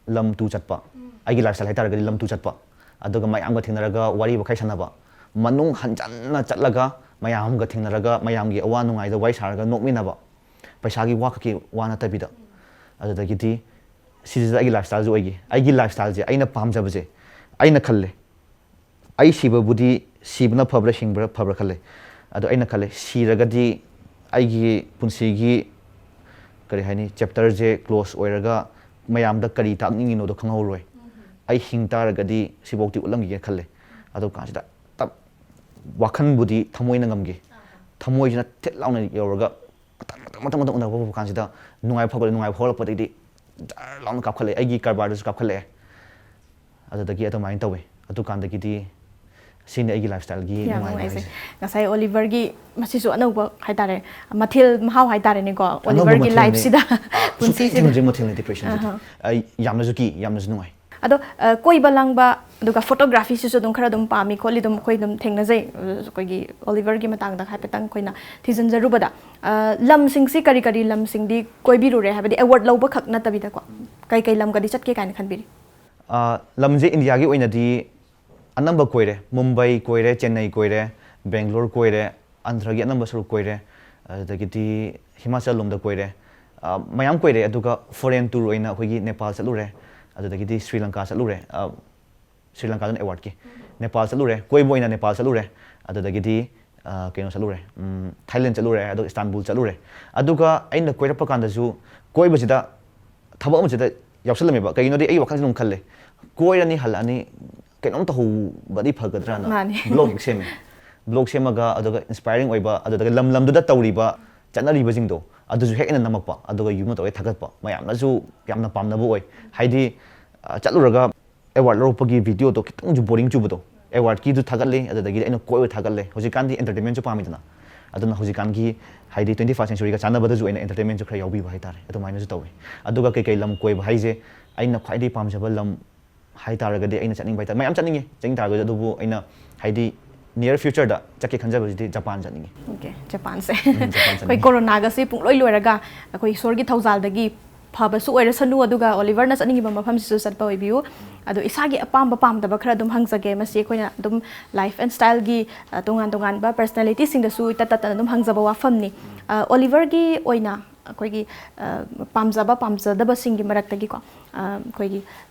ꯂꯝ ꯇꯨ ꯆꯠꯄ, ꯎꯝ꯫ ꯑꯩꯒꯤ lifestyle ꯍꯥꯏꯇꯥꯔꯒꯗꯤ ꯂꯝ ꯇꯨ ꯆꯠꯄ, ꯑꯗꯨꯒ ꯃꯌꯥꯝꯒ ꯊꯦꯡꯅꯔꯒ ꯋꯥꯔꯤ ꯋꯥꯈꯥꯏ ꯁꯥꯟꯅꯕ, ꯃꯅꯨꯡ ꯍꯟꯖꯟꯅ ꯆꯠꯂꯒ ꯃꯌꯥꯝꯒ ꯊꯦꯡꯅꯔꯒ ꯃꯌꯥꯝꯒꯤ ꯑꯋꯥ ꯅꯨꯡꯉꯥꯏꯗ ꯋꯥꯔꯤ ꯁꯥꯔꯒ ꯅꯣꯛꯃꯤꯟꯅꯕ, ꯄꯩꯁꯥꯒꯤ ꯋꯥ ꯈꯛꯀꯤ ꯋꯥ ꯅꯠꯇꯕꯤꯗ꯫ ꯑꯗꯨꯗꯒꯤꯗꯤ ꯁꯤꯁꯤꯗ ꯑꯩꯒꯤ lifestyleꯁꯨ ꯑꯣꯏꯈꯤ꯫ ꯑꯩꯒꯤ lifestyleꯁꯦ, ꯑꯩꯅ ꯄꯥꯝꯖꯕꯁꯦ, ꯑꯩꯅ ꯈꯜꯂꯦ, ꯑꯩ ꯁꯤꯕꯕꯨꯗꯤ, ꯁꯤꯕꯅ ꯐꯕ꯭ꯔꯥ ꯍꯤꯡꯕ꯭ꯔꯥ ꯐꯕ꯭ꯔꯥ ꯈꯜꯂꯦ꯫ ꯑꯗꯣ ꯑꯩꯅ ꯈꯜꯂꯦ, ꯁꯤꯔꯒꯗꯤ ꯑꯩꯒꯤ ꯄꯨꯟꯁꯤꯒꯤ, ꯀꯔꯤ ꯍꯥꯏꯅꯤ, chapterꯁꯦ close ꯑꯣꯏꯔꯒ ꯃꯌꯥꯝꯗ ꯀꯔꯤ ꯇꯥꯛꯅꯤꯡꯉꯤꯅꯣꯗꯣ ꯈꯪꯍꯧꯔꯣꯏ꯫ ꯑꯩ ꯍꯤꯡ ꯇꯥꯔꯒꯗꯤ ꯁꯤꯐꯧꯗꯤ ꯎꯠꯂꯝꯈꯤꯒꯦ ꯈꯜꯂꯦ꯫ ꯑꯗꯨ ꯀꯥꯟꯁꯤꯗ ꯇꯞ, ꯋꯥꯈꯜꯕꯨꯗꯤ ꯊꯃꯣꯏꯅ ꯉꯝꯈꯤ꯫ ꯊꯃꯣꯏꯁꯤꯅ ꯊꯤꯠ ꯂꯥꯎꯅ ꯌꯧꯔꯒ ꯃꯊꯪ, ꯃꯊꯪ, ꯃꯊꯪ, ꯃꯊꯪ ꯎꯅꯕ ꯍꯧꯕ ꯀꯥꯟꯁꯤꯗ ꯅꯨꯡꯉꯥꯏꯕ ꯐꯥꯎꯒꯠꯂꯦ꯫ ꯅꯨꯡꯉꯥꯏꯕ ꯐꯥꯎꯒꯠꯂꯛꯄꯗꯒꯤꯗꯤ ꯖꯔ ꯂꯥꯎꯅ ꯀꯥꯞꯈꯠꯂꯛꯑꯦ꯫ ꯑꯩꯒꯤ ꯀꯔꯕꯥꯔꯗꯁꯨ ꯀꯥꯞꯈꯠꯂꯛꯑꯦ꯫ ꯑꯗꯨꯗꯒꯤ ꯑꯗꯨꯃꯥꯏꯅ ꯇꯧꯋꯦ꯫ ꯑꯗꯨꯀꯥꯟꯗꯒꯤꯗꯤ ꯁꯤꯅꯤ ꯑꯩꯒꯤ ꯂꯥꯏꯐ ꯁ꯭ꯇꯥꯏꯜꯒꯤ ꯌꯥꯝ ꯅꯨꯡꯉꯥꯏꯕ ꯅꯨꯡꯉꯥꯏꯖꯩ꯫ ꯍꯥꯏꯁꯦ꯫ ꯉꯁꯥꯏ ꯑꯣꯂꯤꯚꯔꯒꯤ ꯃꯁꯤꯁꯨ ꯑꯅꯧꯕ ꯍꯥꯏꯇꯥꯔꯦ, ꯃꯊꯦꯜ ꯃꯍꯥꯎ ꯍꯥꯏꯇꯥꯔꯦꯅꯦꯀꯣ, ꯑꯅꯧꯕ ꯑꯣꯂꯤꯚꯔꯒꯤ ꯃꯊꯦꯜꯅꯤ꯫ ꯂꯥꯏꯐꯁꯤꯗ ꯁꯨꯛꯊꯦꯡ ꯄꯨꯟꯁꯤꯁꯤꯗ꯫ ꯊꯦꯡꯅꯗ꯭ꯔꯤ ꯃꯊꯦꯜꯅꯤ ꯗꯤꯄ꯭ꯔꯦꯁꯟꯁꯤꯗꯤ꯫ ꯑꯍ꯫ ꯑꯩ ꯌꯥꯝꯅꯁꯨ ꯀꯤ, ꯌꯥꯝꯅꯁꯨ ꯅꯨꯡꯉꯥꯏ꯫ ꯑꯗꯣ ꯑ, ꯀꯣꯏꯕ ꯂꯥꯡꯕ, ꯑꯗꯨꯒ ꯐꯣꯇꯣꯒ꯭ꯔꯥꯐꯤꯁꯤꯁꯨ ꯑꯗꯨꯝ ꯈꯔ ꯑꯗꯨꯝ ꯄꯥꯝꯃꯤ ꯈꯣꯠꯂꯤ ꯑꯗꯨꯝ ꯑꯩꯈꯣꯏ ꯑꯗꯨꯝ ꯊꯦꯡꯅꯖꯩ꯫ ꯑ, ꯑꯩꯈꯣꯏꯒꯤ ꯑꯣꯂꯤꯚꯔꯒꯤ ꯃꯇꯥꯡꯗ ꯍꯥꯏꯐꯦꯠꯇꯪ ꯑꯩꯈꯣꯏꯅ ꯊꯤꯖꯤꯟꯖꯔꯨꯕꯗ, ꯑ, ꯂꯝꯁꯤꯡꯁꯤ ꯀꯔꯤ ꯀꯔꯤ ꯂꯝꯁꯤꯡꯗꯤ ꯀꯣꯏꯕꯤꯔꯨꯔꯦ, ꯍꯥꯏꯕꯗꯤ ꯑꯦꯋꯥꯔꯗ ꯂꯧꯕ ꯈꯛ ꯅꯠꯇꯕꯤꯗꯀꯣ, ꯀꯩ ꯀꯩ ꯂꯝꯒꯗꯤ ꯆꯠꯀꯦ ꯀꯥꯏꯅ ꯈꯟꯕꯤꯔꯤ? ꯑ, ꯂꯝꯁꯦ ꯏꯟꯗꯤꯌꯥꯒꯤ ꯑꯣꯏꯅꯗꯤ ꯑꯅꯝꯕ ꯀꯣꯏꯔꯦ꯫ ꯃꯨꯝꯕꯥꯏ ꯀꯣꯏꯔꯦ, ꯆꯦꯟꯅꯥꯏ ꯀꯣꯏꯔꯦ, ꯕꯦꯡꯒ꯭ꯂꯣꯔ ꯀꯣꯏꯔꯦ, ꯑꯟꯙ꯭ꯔꯒꯤ ꯑꯅꯝꯕ ꯁꯔꯨꯛ ꯀꯣꯏꯔꯦ, ꯑꯗꯨꯗꯒꯤꯗꯤ ꯍꯤꯃꯥꯆꯜ ꯂꯣꯝꯗ ꯀꯣꯏꯔꯦ꯫ ꯑ, ꯃꯌꯥꯝ ꯀꯣꯏꯔꯦ꯫ ꯑꯗꯨꯒ ꯐꯣꯔꯦꯟ ꯇꯨꯔ ꯑꯣꯏꯅ ꯑꯩꯈꯣꯏꯒꯤ ꯅꯦꯄꯥꯜ ꯆꯠꯂꯨꯔꯦ, ꯑꯗꯨꯗꯒꯤꯗꯤ ꯁ꯭ꯔꯤ ꯂꯪꯀꯥ ꯆꯠꯂꯨꯔꯦ꯫ ꯑ, ꯁ꯭ꯔꯤ ꯂꯪꯀꯥꯗꯅ ꯑꯦꯋꯥꯔꯗꯀꯤ꯫ ꯅꯦꯄꯥꯜ ꯆꯠꯂꯨꯔꯦ, ꯀꯣꯏꯕ ꯑꯣꯏꯅ ꯅꯦꯄꯥꯜ ꯆꯠꯂꯨꯔꯦ, ꯑꯗꯨꯗꯒꯤꯗꯤ, ꯑ, ꯀꯩꯅꯣ ꯆꯠꯂꯨꯔꯦ, ꯎꯝ, ꯊꯥꯏꯂꯦꯟ ꯆꯠꯂꯨꯔꯦ, ꯑꯗꯨꯒ ꯏꯁꯇꯥꯟꯕꯨꯜ ꯆꯠꯂꯨꯔꯦ꯫ ꯑꯗꯨꯒ ꯑꯩꯅ ꯀꯣꯏꯔꯛꯄ ꯀꯥꯟꯗꯁꯨ ꯀꯣꯏꯕꯁꯤꯗ ꯊꯕꯛ ꯑꯃꯁꯤꯗ ꯌꯥꯎꯁꯜꯂꯝꯃꯦꯕ꯫ ꯀꯩꯒꯤꯅꯣꯗꯤ ꯑꯩ ꯋꯥꯈꯜꯁꯤ ꯑꯗꯨꯝ ꯈꯜꯂꯦ, ꯀꯣꯏꯔꯅꯤ ꯍꯜꯂꯛꯑꯅꯤ, ꯀꯩꯅꯣꯝ ꯇꯧꯍꯧꯕꯗꯤ ꯐꯒꯗ꯭ꯔꯥꯅ ꯃꯥꯅꯤ꯫ ꯕ꯭ꯂꯣꯒ ꯍꯦꯛ ꯁꯦꯝꯃꯦ꯫ ꯕ꯭ꯂꯣꯒ ꯁꯦꯝꯃꯒ ꯑꯗꯨꯒ ꯏꯟꯁꯄꯥꯏꯔꯤꯡ ꯑꯣꯏꯕ, ꯑꯗꯨꯗꯒꯤ ꯂꯝ ꯂꯝꯗꯨꯗ ꯇꯧꯔꯤꯕ ꯆꯠꯅꯔꯤꯕꯁꯤꯡꯗꯣ ꯑꯗꯨꯁꯨ ꯍꯦꯛ ꯑꯩꯅ ꯅꯝꯃꯛꯄ, ꯑꯗꯨꯒ ꯌꯨꯝꯗ ꯇꯧꯔꯒ ꯊꯥꯒꯠꯄ꯫ ꯃꯌꯥꯝꯅꯁꯨ ꯌꯥꯝꯅ ꯄꯥꯝꯅꯕ ꯑꯣꯏ꯫ ꯍꯥꯏꯗꯤ, ꯑ, ꯆꯠꯂꯨꯔꯒ ꯑꯦꯋꯥꯔꯗ ꯂꯧꯔꯛꯄꯒꯤ ꯚꯤꯗꯤꯑꯣꯗꯣ ꯈꯤꯇꯪꯁꯨ ꯕꯣꯔꯤꯡ ꯆꯨꯕꯗꯣ, ꯑꯦꯋꯥꯔꯗꯀꯤꯁꯨ ꯊꯥꯒꯠꯂꯤ, ꯑꯗꯨꯗꯒꯤꯗꯤ ꯑꯩꯅ ꯀꯣꯏꯕ ꯊꯥꯒꯠꯂꯦ꯫ ꯍꯧꯖꯤꯛꯀꯥꯟꯗꯤ ꯑꯦꯟꯇꯔꯇꯦꯟꯃꯦꯟꯁꯨ ꯄꯥꯝꯃꯤꯗꯅ, ꯑꯗꯨꯅ ꯍꯧꯖꯤꯛꯀꯥꯟꯒꯤ ꯍꯥꯏꯗꯤ ꯇ꯭ꯋꯦꯟꯇꯤ ꯐꯥꯔꯁ ꯁꯦꯟꯆꯨꯔꯤꯒ ꯆꯥꯟꯅꯕꯗꯁꯨ ꯑꯩꯅ ꯑꯦꯟꯇꯔꯇꯦꯟꯃꯦꯟꯁꯨ ꯈꯔ ꯌꯥꯎꯕꯤꯕ ꯍꯥꯏꯇꯥꯔꯦ, ꯑꯗꯨꯃꯥꯏꯅꯁꯨ ꯇꯧꯋꯤ꯫ ꯑꯗꯨꯒ ꯀꯩꯀꯩ ꯂꯝ ꯀꯣꯏꯕ ꯍꯥꯏꯁꯦ, ꯑꯩꯅ ꯈ꯭ꯋꯥꯏꯗꯒꯤ ꯄꯥꯝꯖꯕ ꯂꯝ ꯍꯥꯏꯇꯥꯔꯒꯗꯤ, ꯑꯩꯅ ꯆꯠꯅꯤꯡꯕ ꯍꯥꯏꯇꯥꯔꯦ, ꯃꯌꯥꯝ ꯆꯠꯅꯤꯡꯉꯤ, ꯆꯠꯅꯤꯡ ꯇꯥꯔꯒꯁꯨ, ꯑꯗꯨꯕꯨ ꯑꯩꯅ ꯍꯥꯏꯗꯤ ꯅꯤꯌꯔ ꯐ꯭ꯌꯨꯆꯔꯗ ꯆꯠꯀꯦ ꯈꯟꯖꯕꯁꯤꯗꯤ ꯖꯄꯥꯟ ꯆꯠꯅꯤꯡꯉꯤ꯫ ꯑꯣꯀꯦ, ꯖꯄꯥꯟꯁꯦ꯫ ꯎꯝ, ꯖꯄꯥꯟ ꯆꯠꯅꯤꯡꯉꯤ꯫ ꯑꯩꯈꯣꯏ ꯀꯣꯔꯣꯅꯥꯒꯁꯤ ꯄꯨꯡꯂꯣꯏ ꯂꯣꯏꯔꯒ ꯑꯩꯈꯣꯏ ꯏꯁꯣꯔꯒꯤ ꯊꯧꯖꯥꯜꯗꯒꯤ ꯐꯕꯁꯨ ꯑꯣꯏꯔꯁꯅꯨ, ꯑꯗꯨꯒ ꯑꯣꯂꯤꯚꯔꯅ ꯆꯠꯅꯤꯡꯉꯤꯕ ꯃꯐꯝꯁꯤꯁꯨ ꯆꯠꯄ ꯑꯣꯏꯕꯤꯌꯨ꯫ ꯑꯗꯣ ꯏꯁꯥꯒꯤ ꯑꯄꯥꯝꯕ ꯄꯥꯝꯗꯕ ꯈꯔ ꯑꯗꯨꯝ ꯍꯪꯖꯒꯦ꯫ ꯃꯁꯤ ꯑꯩꯈꯣꯏꯅ ꯑꯗꯨꯝ ꯂꯥꯏꯐ ꯑꯦꯟ ꯁ꯭ꯇꯥꯏꯜꯒꯤ, ꯑ, ꯇꯣꯉꯥꯟ ꯇꯣꯉꯥꯟꯕ ꯄꯔꯁꯅꯦꯂꯤꯇꯤꯁꯤꯡꯗꯁꯨ ꯏꯇꯠ ꯇꯠꯇꯅ ꯑꯗꯨꯝ ꯍꯪꯖꯕ ꯋꯥꯐꯝꯅꯤ꯫ ꯑ, ꯑꯣꯂꯤꯚꯔꯒꯤ ꯑꯣꯏꯅ ꯑꯩꯈꯣꯏꯒꯤ, ꯑ, ꯄꯥꯝꯖꯕ ꯄꯥꯝꯖꯗꯕꯁꯤꯡꯒꯤ ꯃꯔꯛꯇꯒꯤꯀꯣ, ꯑ, ꯑꯩꯈꯣꯏꯒꯤ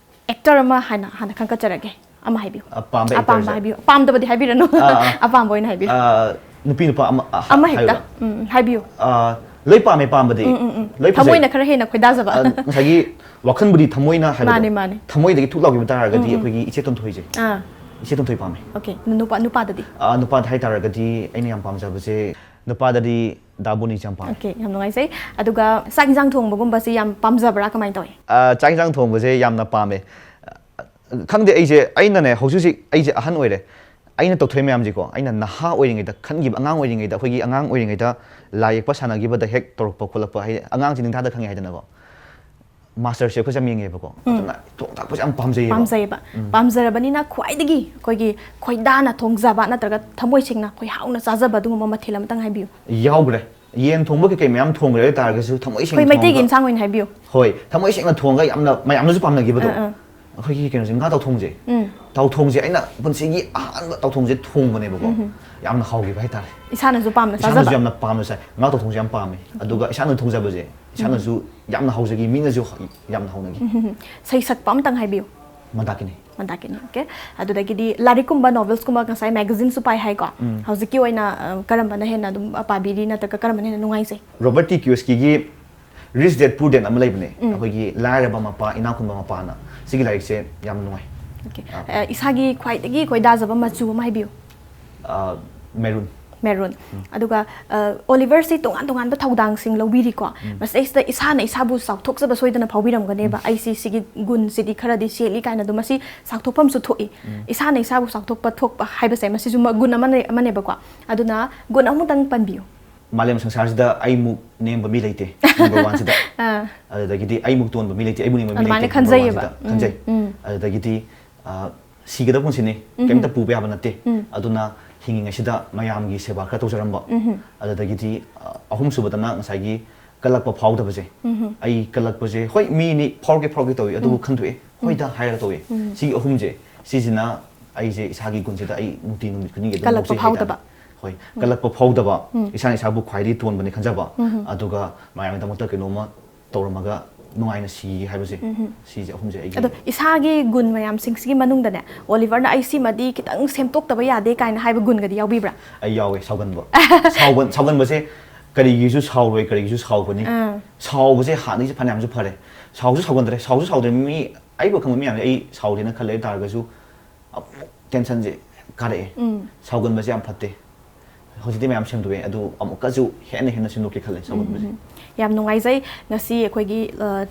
ꯑꯦꯛꯇꯔ ꯑꯃ ꯍꯥꯟꯅ, ꯍꯥꯟꯅ ꯈꯟꯒꯠꯆꯔꯒꯦ꯫ ꯑꯃ ꯍꯥꯏꯕꯤꯌꯨ꯫ ꯑꯄꯥꯝꯕ ꯑꯄꯥꯝꯕ ꯑꯦꯛꯇꯔꯁꯦ? ꯍꯥꯏꯕꯤꯌꯨ꯫ ꯄꯥꯝꯗꯕꯗꯤ ꯍꯥꯏꯕꯤꯔꯅꯨ꯫ ꯑꯥ, ꯑꯥ꯫ ꯑꯄꯥꯝꯕ ꯑꯣꯏꯅ ꯍꯥꯏꯕꯤꯌꯨ꯫ ꯑꯥ, ꯅꯨꯄꯤ ꯅꯨꯄꯥ ꯑꯃ, ꯑ, ꯑꯃ ꯍꯦꯛꯇ꯫ ꯍꯥꯏꯌꯨꯔꯥ? ꯎꯝ, ꯍꯥꯏꯕꯤꯌꯨ꯫ ꯑꯥ, ꯂꯣꯏ ꯄꯥꯝꯃꯦ, ꯄꯥꯝꯕꯗꯤ꯫ ꯎꯝ, ꯎꯝ, ꯎꯝ꯫ ꯂꯣꯏ ꯐꯖꯩ꯫ ꯊꯃꯣꯏꯅ ꯈꯔ ꯍꯦꯟꯅ ꯈꯣꯏꯗꯥꯖꯕ꯫ ꯑ, ꯉꯁꯥꯏꯒꯤ ꯋꯥꯈꯜꯕꯨꯗꯤ ꯊꯃꯣꯏꯅ ꯍꯥꯏꯕꯗꯣ, ꯃꯥꯅꯦ, ꯃꯥꯅꯦ꯫ ꯊꯃꯣꯏꯗꯒꯤ ꯊꯨꯛ ꯂꯥꯎꯈꯤꯕ ꯇꯥꯔꯒꯗꯤ ꯎꯝ, ꯎꯝ꯫ ꯑꯩꯈꯣꯏꯒꯤ ꯏꯆꯦ ꯇꯣꯟꯊꯣꯏꯁꯦ꯫ ꯑꯥ꯫ ꯏꯆꯦ ꯇꯣꯟꯊꯣꯏ ꯄꯥꯝꯃꯦ꯫ ꯑꯣꯀꯦ꯫ ꯅꯨꯄꯥ, ꯅꯨꯄꯥꯗꯗꯤ? ꯑ, ꯅꯨꯄꯥꯗ ꯍꯥꯏꯇꯥꯔꯒꯗꯤ ꯑꯩꯅ ꯌꯥꯝ ꯄꯥꯝꯖꯕꯁꯦ, ꯅꯨꯄꯥꯗꯗꯤ ꯗꯥ ꯕꯣꯅꯤꯁꯦ ꯌꯥꯝ ꯄꯥꯝꯃꯦ꯫ ꯑꯣꯀꯦ, ꯌꯥꯝ ꯅꯨꯡꯉꯥꯏꯖꯩ꯫ ꯑꯗꯨꯒ ꯆꯥꯛ ꯏꯟꯖꯥꯡ ꯊꯣꯡꯕꯒꯨꯝꯕꯁꯤ ꯌꯥꯝ ꯄꯥꯝꯖꯕ꯭ꯔꯥ, ꯀꯃꯥꯏꯅ ꯇꯧꯏ? ꯑ, ꯆꯥꯛ ꯏꯟꯖꯥꯡ ꯊꯣꯡꯕꯁꯦ ꯌꯥꯝꯅ ꯄꯥꯝꯃꯦ꯫ ꯑ, ꯈꯪꯗꯦ, ꯑꯩꯁꯦ, ꯑꯩꯅꯅꯦ, ꯍꯧꯖꯤꯛ ꯍꯧꯖꯤꯛ ꯑꯩꯁꯦ ꯑꯍꯟ ꯑꯣꯏꯔꯦ꯫ ꯑꯩꯅ ꯇꯧꯊꯣꯔꯛꯏ ꯃꯌꯥꯝꯁꯦꯀꯣ, ꯑꯩꯅ ꯅꯍꯥ ꯑꯣꯏꯔꯤꯉꯩꯗ ꯈꯟꯈꯤꯕ, ꯑꯉꯥꯡ ꯑꯣꯏꯔꯤꯉꯩꯗ, ꯑꯩꯈꯣꯏꯒꯤ ꯑꯉꯥꯡ ꯑꯣꯏꯔꯤꯉꯩꯗ ꯂꯥꯏ ꯌꯦꯛꯄ ꯁꯥꯟꯅꯈꯤꯕꯗ ꯍꯦꯛ ꯇꯧꯔꯛꯄ ꯈꯣꯠꯂꯛꯄ ꯍꯥꯏꯗꯤ, ꯑꯉꯥꯡꯁꯦ ꯅꯤꯡꯊꯥꯗ ꯈꯪꯉꯦ ꯍꯥꯏꯗꯅꯀꯣ, ꯃꯥꯁꯇꯔ ꯆꯦꯐꯀꯁꯦ ꯌꯥꯝ ꯌꯦꯡꯉꯦꯕꯀꯣ꯫ ꯑꯗꯨꯅ ꯊꯣꯡ ꯊꯥꯛꯄꯁꯦ ꯌꯥꯝ ꯄꯥꯝꯖꯩꯌꯦꯕ꯫ ꯄꯥꯝꯖꯩꯌꯦꯕ꯫ ꯄꯥꯝꯖꯔꯕꯅꯤꯅ ꯈ꯭ꯋꯥꯏꯗꯒꯤ ꯑꯩꯈꯣꯏꯒꯤ ꯈꯣꯏꯗꯥꯅ ꯊꯣꯡꯖꯕ ꯅꯠꯇ꯭ꯔꯒ ꯊꯃꯣꯏ ꯁꯦꯡꯅ ꯑꯩꯈꯣꯏ ꯍꯥꯎꯅ ꯆꯥꯖꯕ ꯑꯗꯨꯒꯨꯝꯕ ꯃꯊꯦꯜ ꯑꯃꯇꯪ ꯍꯥꯏꯕꯤꯌꯨ꯫ ꯌꯥꯎꯈ꯭ꯔꯦ꯫ ꯌꯦꯟ ꯊꯣꯡꯕ ꯀꯩꯀꯩ ꯃꯌꯥꯝ ꯊꯣꯡꯈ꯭ꯔꯦ ꯍꯥꯏ ꯇꯥꯔꯒꯁꯨ, ꯊꯃꯣꯏ ꯁꯦꯡꯅ ꯑꯩꯈꯣꯏ ꯃꯩꯇꯩꯒꯤ ꯊꯣꯡꯉꯒ, ꯏꯟꯁꯥꯡ ꯑꯣꯏꯅ ꯍꯥꯏꯕꯤꯌꯨ꯫ ꯍꯣꯏ, ꯊꯃꯣꯏ ꯁꯦꯡꯅ ꯊꯣꯡꯉꯒ ꯌꯥꯝꯅ ꯃꯌꯥꯝꯅꯁꯨ ꯄꯥꯝꯅꯈꯤꯕꯗꯣ꯫ ꯑꯥ, ꯑꯥ꯫ ꯑꯩꯈꯣꯏꯒꯤ ꯀꯩꯅꯣꯁꯦ, ꯉꯥ ꯇꯥꯎꯊꯣꯡꯁꯦ꯫ ꯎꯝ꯫ ꯇꯥꯎꯊꯣꯡꯁꯦ ꯑꯩꯅ ꯄꯨꯟꯁꯤꯒꯤ ꯑꯍꯥꯟꯕ ꯇꯥꯎꯊꯣꯡꯁꯦ ꯊꯣꯡꯕꯅꯦꯕꯀꯣ꯫ ꯌꯥꯝꯅ ꯍꯥꯎꯈꯤꯕ ꯍꯥꯏꯇꯥꯔꯦ꯫ ꯏꯁꯥꯅꯁꯨ ꯄꯥꯝꯅ ꯏꯁꯥꯅꯁꯨ ꯆꯥꯖꯕ꯫ ꯌꯥꯝꯅ ꯄꯥꯝꯅ ꯆꯥꯏ꯫ ꯉꯥ ꯇꯥꯎꯊꯣꯡꯁꯦ ꯌꯥꯝ ꯄꯥꯝꯃꯦ꯫ ꯑꯗꯨꯒ ꯏꯁꯥꯅ ꯊꯣꯡꯖꯕꯁꯦ ꯏꯁꯥꯅꯁꯨ ꯌꯥꯝꯅ ꯍꯥꯎꯖꯈꯤ, ꯃꯤꯅꯁꯨ ꯌꯥꯝꯅ ꯍꯥꯎꯅꯈꯤ꯫ ꯁꯩꯁꯛꯄ ꯑꯃꯇꯪ ꯍꯥꯏꯕꯤꯌꯨ꯫ ꯃꯟꯗꯥꯀꯤꯅꯤ꯫ ꯃꯟꯗꯥꯀꯤꯅꯤ꯫ ꯑꯣꯀꯦ꯫ ꯑꯗꯨꯗꯒꯤꯗꯤ ꯂꯥꯏꯔꯤꯛꯀꯨꯝꯕ, ꯅꯣꯕꯦꯜꯁꯀꯨꯝꯕ, ꯉꯁꯥꯏ ꯃꯦꯒꯥꯖꯤꯟꯁꯨ ꯄꯥꯏ ꯍꯥꯏꯀꯣ꯫ ꯎꯝ꯫ ꯍꯧꯖꯤꯛꯀꯤ ꯑꯣꯏꯅ, ꯑ, ꯀꯔꯝꯕꯅ ꯍꯦꯟꯅ ꯑꯗꯨꯝ ꯄꯥꯕꯤꯔꯤ, ꯅꯠꯇ꯭ꯔꯒ ꯀꯔꯝꯕꯅ ꯍꯦꯟꯅ ꯅꯨꯡꯉꯥꯏꯖꯩ? ꯔꯣꯕꯔꯠ ꯇꯤ ꯀꯤꯌꯣꯁꯀꯤꯒꯤ Rich Dad Poor Dad ꯑꯃ ꯂꯩꯕꯅꯦ, ꯎꯝ꯫ ꯑꯩꯈꯣꯏꯒꯤ ꯂꯥꯏꯔꯕ ꯃꯄꯥ ꯏꯅꯥꯛ ꯈꯨꯟꯕ ꯃꯄꯥꯅ꯫ ꯁꯤꯒꯤ ꯂꯥꯏꯔꯤꯛꯁꯦ ꯌꯥꯝ ꯅꯨꯡꯉꯥꯏ꯫ ꯑꯣꯀꯦ꯫ ꯑꯥ꯫ ꯑ, ꯏꯁꯥꯒꯤ ꯈ꯭ꯋꯥꯏꯗꯒꯤ ꯈꯣꯏꯗꯥꯖꯕ ꯃꯆꯨ ꯑꯃ ꯍꯥꯏꯕꯤꯌꯨ꯫ ꯑꯥ, ꯃꯦꯔꯨꯟ꯫ ꯃꯦꯔꯨꯟ꯫ ꯑꯗꯨꯒ, ꯑ, ꯑꯣꯂꯤꯚꯔꯁꯤ ꯇꯣꯉꯥꯟ ꯇꯣꯉꯥꯟꯕ ꯊꯧꯗꯥꯡꯁꯤꯡ ꯂꯧꯕꯤꯔꯤꯀꯣ꯫ ꯃꯁꯤꯗꯩꯁꯤꯗ ꯏꯁꯥꯅ ꯏꯁꯥꯕꯨ ꯆꯥꯎꯊꯣꯛꯆꯕ ꯁꯣꯏꯗꯅ ꯐꯥꯎꯕꯤꯔꯝꯒꯅꯦꯕ꯫ ꯑꯩꯁꯤ ꯁꯤꯒꯤ ꯒꯨꯟꯁꯤꯗꯤ ꯈꯔꯗꯤ ꯆꯦꯜꯂꯤ ꯀꯥꯏꯅ ꯑꯗꯨꯝ ꯃꯁꯤ ꯆꯥꯎꯊꯣꯛꯐꯝꯁꯨ ꯊꯣꯛꯏ꯫ ꯏꯁꯥꯅ ꯏꯁꯥꯕꯨ ꯆꯥꯎꯊꯣꯛꯄ ꯊꯣꯛꯄ ꯍꯥꯏꯕꯁꯦ ꯃꯁꯤꯁꯨ ꯃ-, ꯒꯨꯟ ꯑꯃꯅ-, ꯑꯃꯅꯦꯕꯀꯣ꯫ ꯑꯗꯨꯅ ꯒꯨꯟ ꯑꯃꯇꯪ ꯄꯟꯕꯤꯌꯨ꯫ ꯃꯥꯂꯦꯝ ꯁꯪꯁꯥꯔꯁꯤꯗ ꯑꯩꯃꯨꯛ ꯅꯦꯝꯕ ꯃꯤ ꯂꯩꯇꯦ, ꯅꯝꯕꯔ ꯋꯥꯟꯁꯤꯗ꯫ ꯑꯥ꯫ ꯑꯗꯨꯗꯒꯤꯗꯤ ꯑꯩꯃꯨꯛ ꯇꯣꯟꯕ ꯃꯤ ꯂꯩꯇꯦ, ꯑꯩꯕꯨ ꯅꯦꯝꯕ ꯃꯤ ꯑꯗꯨꯃꯥꯏꯅ ꯂꯩꯇꯦ, ꯅꯝꯕꯔ ꯈꯟꯖꯩꯌꯦꯕ꯫ ꯋꯥꯟꯁꯤꯗ ꯈꯟꯖꯩ꯫ ꯎꯝ, ꯎꯝ꯫ ꯑꯗꯨꯗꯒꯤꯗꯤ, ꯑ, ꯁꯤꯒꯗꯕ ꯄꯨꯟꯁꯤꯅꯤ, ꯀꯩꯝꯇ ꯄꯨꯕ ꯌꯥꯕ ꯅꯠꯇꯦ꯫ ꯎꯝ꯫ ꯑꯗꯨꯅ ꯍꯤꯡꯉꯤꯉꯩꯁꯤꯗ ꯃꯌꯥꯝꯒꯤ ꯁꯦꯕꯥ ꯈꯔ ꯇꯧꯖꯔꯝꯕ꯫ ꯑꯗꯨꯗꯒꯤꯗꯤ, ꯑ, ꯑꯍꯨꯝꯁꯨꯕꯗꯅ ꯉꯁꯥꯏꯒꯤ ꯀꯜꯂꯛꯄ ꯐꯥꯎꯗꯕꯁꯦ꯫ ꯑꯩ ꯀꯜꯂꯛꯄꯁꯦ, ꯍꯣꯏ, ꯃꯤꯅꯤ, ꯐꯥꯎꯔꯛꯀꯦ ꯐꯥꯎꯔꯛꯀꯦ ꯇꯧꯏ, ꯑꯎꯝ꯫ ꯍꯣꯏꯗ ꯍꯥꯏꯔꯒ ꯇꯧꯏ꯫ ꯎꯝ꯫ ꯁꯤꯒꯤ ꯑꯍꯨꯝꯁꯦ, ꯁꯤꯁꯤꯅ ꯑꯩꯁꯦ ꯏꯁꯥꯒꯤ ꯒꯨꯟꯁꯤꯗ ꯑꯩ ꯅꯨꯡꯇꯤ ꯅꯨꯃꯤꯠ ꯈꯨꯗꯤꯡꯒꯤ ꯑꯗꯨꯝ ꯀꯜꯂꯛꯄ ꯂꯧꯖꯩ ꯍꯥꯏꯇꯥꯔꯦ꯫ ꯐꯥꯎꯗꯕ꯫ ꯍꯣꯏ, ꯀꯜꯂꯛꯄ ꯐꯥꯎꯗꯕ, ꯏꯁꯥꯅ ꯏꯁꯥꯕꯨ ꯈ꯭ꯋꯥꯏꯗꯒꯤ ꯇꯣꯟꯕꯅꯤ ꯈꯟꯖꯕ, ꯑꯗꯨꯒ ꯃꯌꯥꯝꯒꯤꯗꯃꯛꯇ ꯀꯩꯅꯣꯝꯃ ꯇꯧꯔꯝꯃꯒ ꯅꯨꯡꯉꯥꯏꯅ ꯁꯤ ꯍꯥꯏꯕꯁꯦ, ꯁꯤꯁꯦ ꯑꯍꯨꯝꯁꯦ ꯑꯩꯒꯤ ꯑꯗꯣ ꯏꯁꯥꯒꯤ ꯒꯨꯟ ꯃꯌꯥꯝꯁꯤꯡꯁꯤꯒꯤ ꯃꯅꯨꯡꯗꯅꯦ, ꯑꯣꯂꯤꯚꯔꯅ ꯑꯩ ꯁꯤꯃꯗꯤ ꯈꯤꯇꯪ ꯁꯦꯝꯗꯣꯛꯇꯕ ꯌꯥꯗꯦ ꯀꯥꯏꯅ ꯍꯥꯏꯕ ꯒꯨꯟꯒꯗꯤ ꯌꯥꯎꯕꯤꯕ꯭ꯔꯥ? ꯑꯩ ꯌꯥꯎꯋꯦ, ꯁꯥꯎꯒꯟꯕ꯫ ꯁꯥꯎꯒꯟ-, ꯁꯥꯎꯒꯟꯕꯁꯦ ꯀꯔꯤꯒꯤꯁꯨ ꯁꯥꯎꯔꯣꯏ, ꯀꯔꯤꯒꯤꯁꯨ ꯁꯥꯎꯒꯅꯤ꯫ ꯑꯥ꯫ ꯁꯥꯎꯕꯁꯦ ꯍꯥꯟꯅꯒꯤꯁꯦ ꯐꯅꯌꯥꯝꯁꯨ ꯐꯔꯦ꯫ ꯁꯥꯎꯁꯨ ꯁꯥꯎꯒꯟꯗ꯭ꯔꯦ, ꯁꯥꯎꯁꯨ ꯁꯥꯎꯗ꯭ꯔꯦ꯫ ꯃꯤ ꯑꯩꯕꯨ ꯈꯪꯕ ꯃꯤ ꯃꯌꯥꯝꯁꯦ ꯑꯩ ꯁꯥꯎꯗꯦꯅ ꯈꯜꯂꯦ ꯍꯥꯏ ꯇꯥꯔꯒꯁꯨ, ꯑꯃꯨꯛ ꯇꯦꯟꯁꯟꯁꯦ ꯀꯥꯔꯛꯑꯦ꯫ ꯁꯥꯎꯒꯟꯕꯁꯦ ꯌꯥꯝ ꯐꯠꯇꯦ꯫ ꯍꯧꯖꯤꯛꯇꯤ ꯃꯌꯥꯝ ꯁꯦꯝꯗꯣꯛꯑꯦ, ꯑꯗꯨ ꯑꯃꯨꯛꯀꯁꯨ ꯍꯦꯟꯅ ꯍꯦꯟꯅ ꯁꯦꯝꯗꯣꯛꯀꯦ ꯈꯜꯂꯦ ꯁꯥꯎꯒꯠꯄꯁꯦ꯫ ꯌꯥꯝ ꯅꯨꯡꯉꯥꯏꯖꯩ꯫ ꯉꯁꯤ ꯑꯩꯈꯣꯏꯒꯤ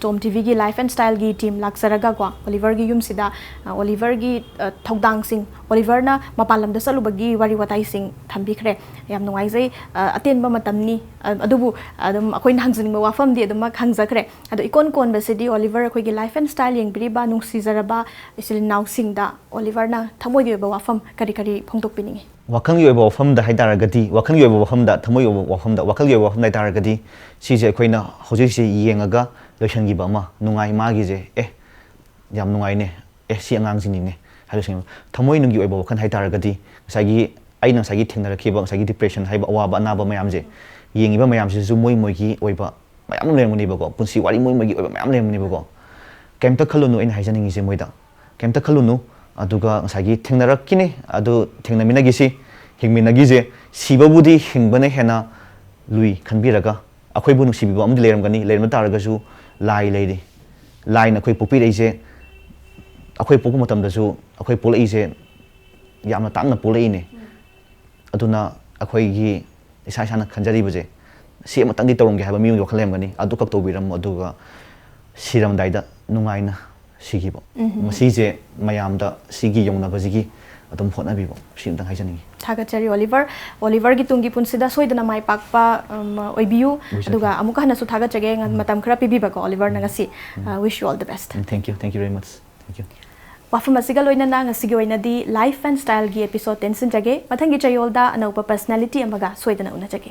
ꯇꯣꯝ ꯇꯤꯚꯤꯒꯤ ꯂꯥꯏꯐ ꯑꯦꯟ ꯁ꯭ꯇꯥꯏꯜꯒꯤ ꯇꯤꯝ ꯂꯥꯛꯆꯔꯒꯀꯣ, ꯑꯣꯂꯤꯚꯔꯒꯤ ꯌꯨꯝꯁꯤꯗ ꯑ, ꯑꯣꯂꯤꯚꯔꯒꯤ ꯑ, ꯊꯧꯗꯥꯡꯁꯤꯡ, ꯑꯣꯂꯤꯚꯔꯅ ꯃꯄꯥꯟ ꯂꯝꯗ ꯆꯠꯂꯨꯕꯒꯤ ꯋꯥꯔꯤ ꯋꯥꯇꯥꯏꯁꯤꯡ ꯊꯝꯕꯤꯈ꯭ꯔꯦ꯫ ꯌꯥꯝ ꯅꯨꯡꯉꯥꯏꯖꯩ꯫ ꯑ, ꯑꯇꯦꯟꯕ ꯃꯇꯝꯅꯤ꯫ ꯑ, ꯑꯗꯨꯕꯨ ꯑꯗꯨꯝ ꯑꯩꯈꯣꯏꯅ ꯍꯪꯖꯅꯤꯡꯕ ꯋꯥꯐꯝꯗꯤ ꯑꯗꯨꯃꯛ ꯍꯪꯖꯈ꯭ꯔꯦ꯫ ꯑꯗꯣ ꯏꯀꯣꯟ ꯀꯣꯟꯕꯁꯤꯗꯤ ꯑꯣꯂꯤꯚꯔ, ꯑꯩꯈꯣꯏꯒꯤ ꯂꯥꯏꯐ ꯑꯦꯟ ꯁ꯭ꯇꯥꯏꯜ ꯌꯦꯡꯕꯤꯔꯤꯕ ꯅꯨꯡꯁꯤꯖꯔꯕ ꯏꯆꯤꯜ ꯏꯅꯥꯎꯁꯤꯡꯗ ꯑꯣꯂꯤꯚꯔꯅ ꯊꯃꯣꯏꯒꯤ ꯑꯣꯏꯕ ꯋꯥꯐꯝ ꯀꯔꯤ ꯀꯔꯤ ꯐꯣꯡꯗꯣꯛꯄꯤꯅꯤꯡꯉꯤ? ꯋꯥꯈꯜꯒꯤ ꯑꯣꯏꯕ ꯋꯥꯐꯝꯗ ꯍꯥꯏꯇꯥꯔꯒꯗꯤ, ꯋꯥꯈꯜꯒꯤ ꯑꯣꯏꯕ ꯋꯥꯐꯝꯗ, ꯊꯃꯣꯏꯒꯤ ꯑꯣꯏꯕ ꯋꯥꯐꯝꯗ, ꯋꯥꯈꯜꯒꯤ ꯑꯣꯏꯕ ꯋꯥꯐꯝꯗ ꯍꯥꯏꯇꯥꯔꯒꯗꯤ, ꯁꯤꯁꯦ ꯑꯩꯈꯣꯏꯅ ꯍꯧꯖꯤꯛꯁꯦ ꯌꯦꯡꯉꯒ ꯂꯣꯏꯁꯤꯟꯈꯤꯕ ꯑꯃ, ꯅꯨꯡꯉꯥꯏ ꯃꯥꯒꯤꯁꯦ, ꯑꯦ, ꯌꯥꯝ ꯅꯨꯡꯉꯥꯏꯅꯦ, ꯑꯦ, ꯁꯤ ꯑꯉꯥꯡꯁꯤꯅꯤꯅꯦ ꯍꯥꯏꯕꯁꯤꯡ꯫ ꯊꯃꯣꯏꯅꯨꯡꯒꯤ ꯑꯣꯏꯕ ꯋꯥꯈꯜ ꯍꯥꯏꯇꯥꯔꯒꯗꯤ, ꯉꯁꯥꯏꯒꯤ ꯑꯩꯅ ꯉꯁꯥꯏꯒꯤ ꯊꯦꯡꯅꯔꯛꯈꯤꯕ ꯉꯁꯥꯏꯒꯤ ꯗꯤꯄ꯭ꯔꯦꯁꯟ ꯍꯥꯏꯕ ꯑꯋꯥꯕ ꯑꯅꯥꯕ ꯃꯌꯥꯝꯁꯦ, ꯌꯦꯡꯉꯤꯕ ꯃꯌꯥꯝꯁꯤꯁꯨ ꯃꯣꯏ ꯃꯣꯏꯒꯤ ꯑꯣꯏꯕ ꯃꯌꯥꯝ ꯑꯃ ꯂꯩꯔꯝꯒꯅꯤꯕꯀꯣ, ꯄꯨꯟꯁꯤ ꯋꯥꯔꯤ ꯃꯣꯏ ꯃꯣꯏꯒꯤ ꯑꯣꯏꯕ ꯃꯌꯥꯝ ꯂꯩꯔꯝꯒꯅꯤꯕꯀꯣ꯫ ꯀꯩꯝꯇ ꯈꯜꯂꯨꯅꯨ, ꯑꯩꯅ ꯍꯥꯏꯖꯅꯤꯡꯉꯤꯁꯦ ꯃꯣꯏꯗ, ꯀꯩꯝꯇ ꯈꯜꯂꯨꯅꯨ꯫ ꯑꯗꯨꯒ ꯉꯁꯥꯏꯒꯤ ꯊꯦꯡꯅꯔꯛꯈꯤꯅꯤ, ꯑꯗꯨ ꯊꯦꯡꯅꯃꯤꯟꯅꯈꯤꯁꯤ, ꯍꯤꯡꯃꯤꯟꯅꯈꯤꯁꯦ, ꯁꯤꯕꯕꯨꯗꯤ ꯍꯤꯡꯕꯅ ꯍꯦꯟꯅ ꯂꯨꯏ ꯈꯟꯕꯤꯔꯒ, ꯑꯩꯈꯣꯏꯕꯨ ꯅꯨꯡꯁꯤꯕꯤꯕ ꯑꯃꯗꯤ ꯂꯩꯔꯝꯒꯅꯤ, ꯂꯩꯔꯝꯕ ꯇꯥꯔꯒꯁꯨ ꯂꯥꯏ ꯂꯩꯔꯤ꯫ ꯂꯥꯏꯅ ꯑꯩꯈꯣꯏ ꯄꯣꯛꯄꯤꯔꯛꯏꯁꯦ, ꯑꯩꯈꯣꯏ ꯄꯣꯛꯄ ꯃꯇꯝꯗꯁꯨ ꯑꯩꯈꯣꯏ ꯄꯣꯛꯂꯛꯏꯁꯦ ꯌꯥꯝꯅ ꯇꯥꯡꯅ ꯄꯣꯛꯂꯛꯏꯅꯦ꯫ ꯑꯗꯨꯅ ꯑꯩꯈꯣꯏꯒꯤ ꯏꯁꯥ ꯏꯁꯥꯅ ꯈꯟꯖꯔꯤꯕꯁꯦ, ꯁꯤ ꯑꯃꯇꯪꯗꯤ ꯇꯧꯔꯝꯒꯦ ꯍꯥꯏꯕ ꯃꯤꯑꯣꯏꯒꯤ ꯋꯥꯈꯜ ꯂꯩꯔꯝꯒꯅꯤ, ꯑꯗꯨꯈꯛ ꯇꯧꯕꯤꯔꯝꯃꯣ, ꯑꯗꯨꯒ ꯁꯤꯔꯝꯗꯥꯏꯗ ꯅꯨꯡꯉꯥꯏꯅ ꯁꯤꯈꯤꯕ꯫ ꯃꯁꯤꯁꯦ ꯃꯌꯥꯝꯗ ꯁꯤꯒꯤ ꯌꯧꯅꯕꯁꯤꯒꯤ ꯑꯗꯨꯝ ꯍꯣꯠꯅꯕꯤꯕ, ꯁꯤ ꯑꯝꯇꯪ ꯍꯥꯏꯖꯅꯤꯡꯉꯤ꯫ ꯊꯥꯒꯠꯆꯔꯤ ꯑꯣꯂꯤꯚꯔ꯫ ꯑꯣꯂꯤꯚꯔꯒꯤ ꯇꯨꯡꯒꯤ ꯄꯨꯟꯁꯤꯗ ꯁꯣꯏꯗꯅ ꯃꯥꯏ ꯄꯥꯛꯄ, ꯎꯝ, ꯑꯣꯏꯕꯤꯌꯨ꯫ ꯑꯣꯏꯖꯒꯦ꯫ ꯑꯗꯨꯒ ꯑꯃꯨꯛꯀ ꯍꯟꯅꯁꯨ ꯊꯥꯒꯠꯆꯒꯦ, ꯉ-, ꯃꯇꯝ ꯈꯔ ꯄꯤꯕꯤꯕꯀꯣ ꯑꯣꯂꯤꯚꯔꯅ ꯉꯁꯤ꯫ Uh, wish you all the best꯫ Thank you, thank you very much, thank you꯫ ꯋꯥꯐꯝ ꯑꯁꯤꯒ ꯂꯣꯏꯅꯅ ꯉꯁꯤꯒꯤ ꯑꯣꯏꯅꯗꯤ ꯂꯥꯏꯐ ꯑꯦꯟ ꯁ꯭ꯇꯥꯏꯜꯒꯤ ꯑꯦꯄꯤꯁꯣꯗ ꯇꯦꯟꯁꯤꯟꯖꯒꯦ꯫ ꯃꯊꯪꯒꯤ ꯆꯌꯣꯜꯗ ꯑꯅꯧꯕ ꯄꯔꯁꯅꯦꯂꯤꯇꯤ ꯑꯃꯒ ꯁꯣꯏꯗꯅ ꯎꯅꯖꯒꯦ꯫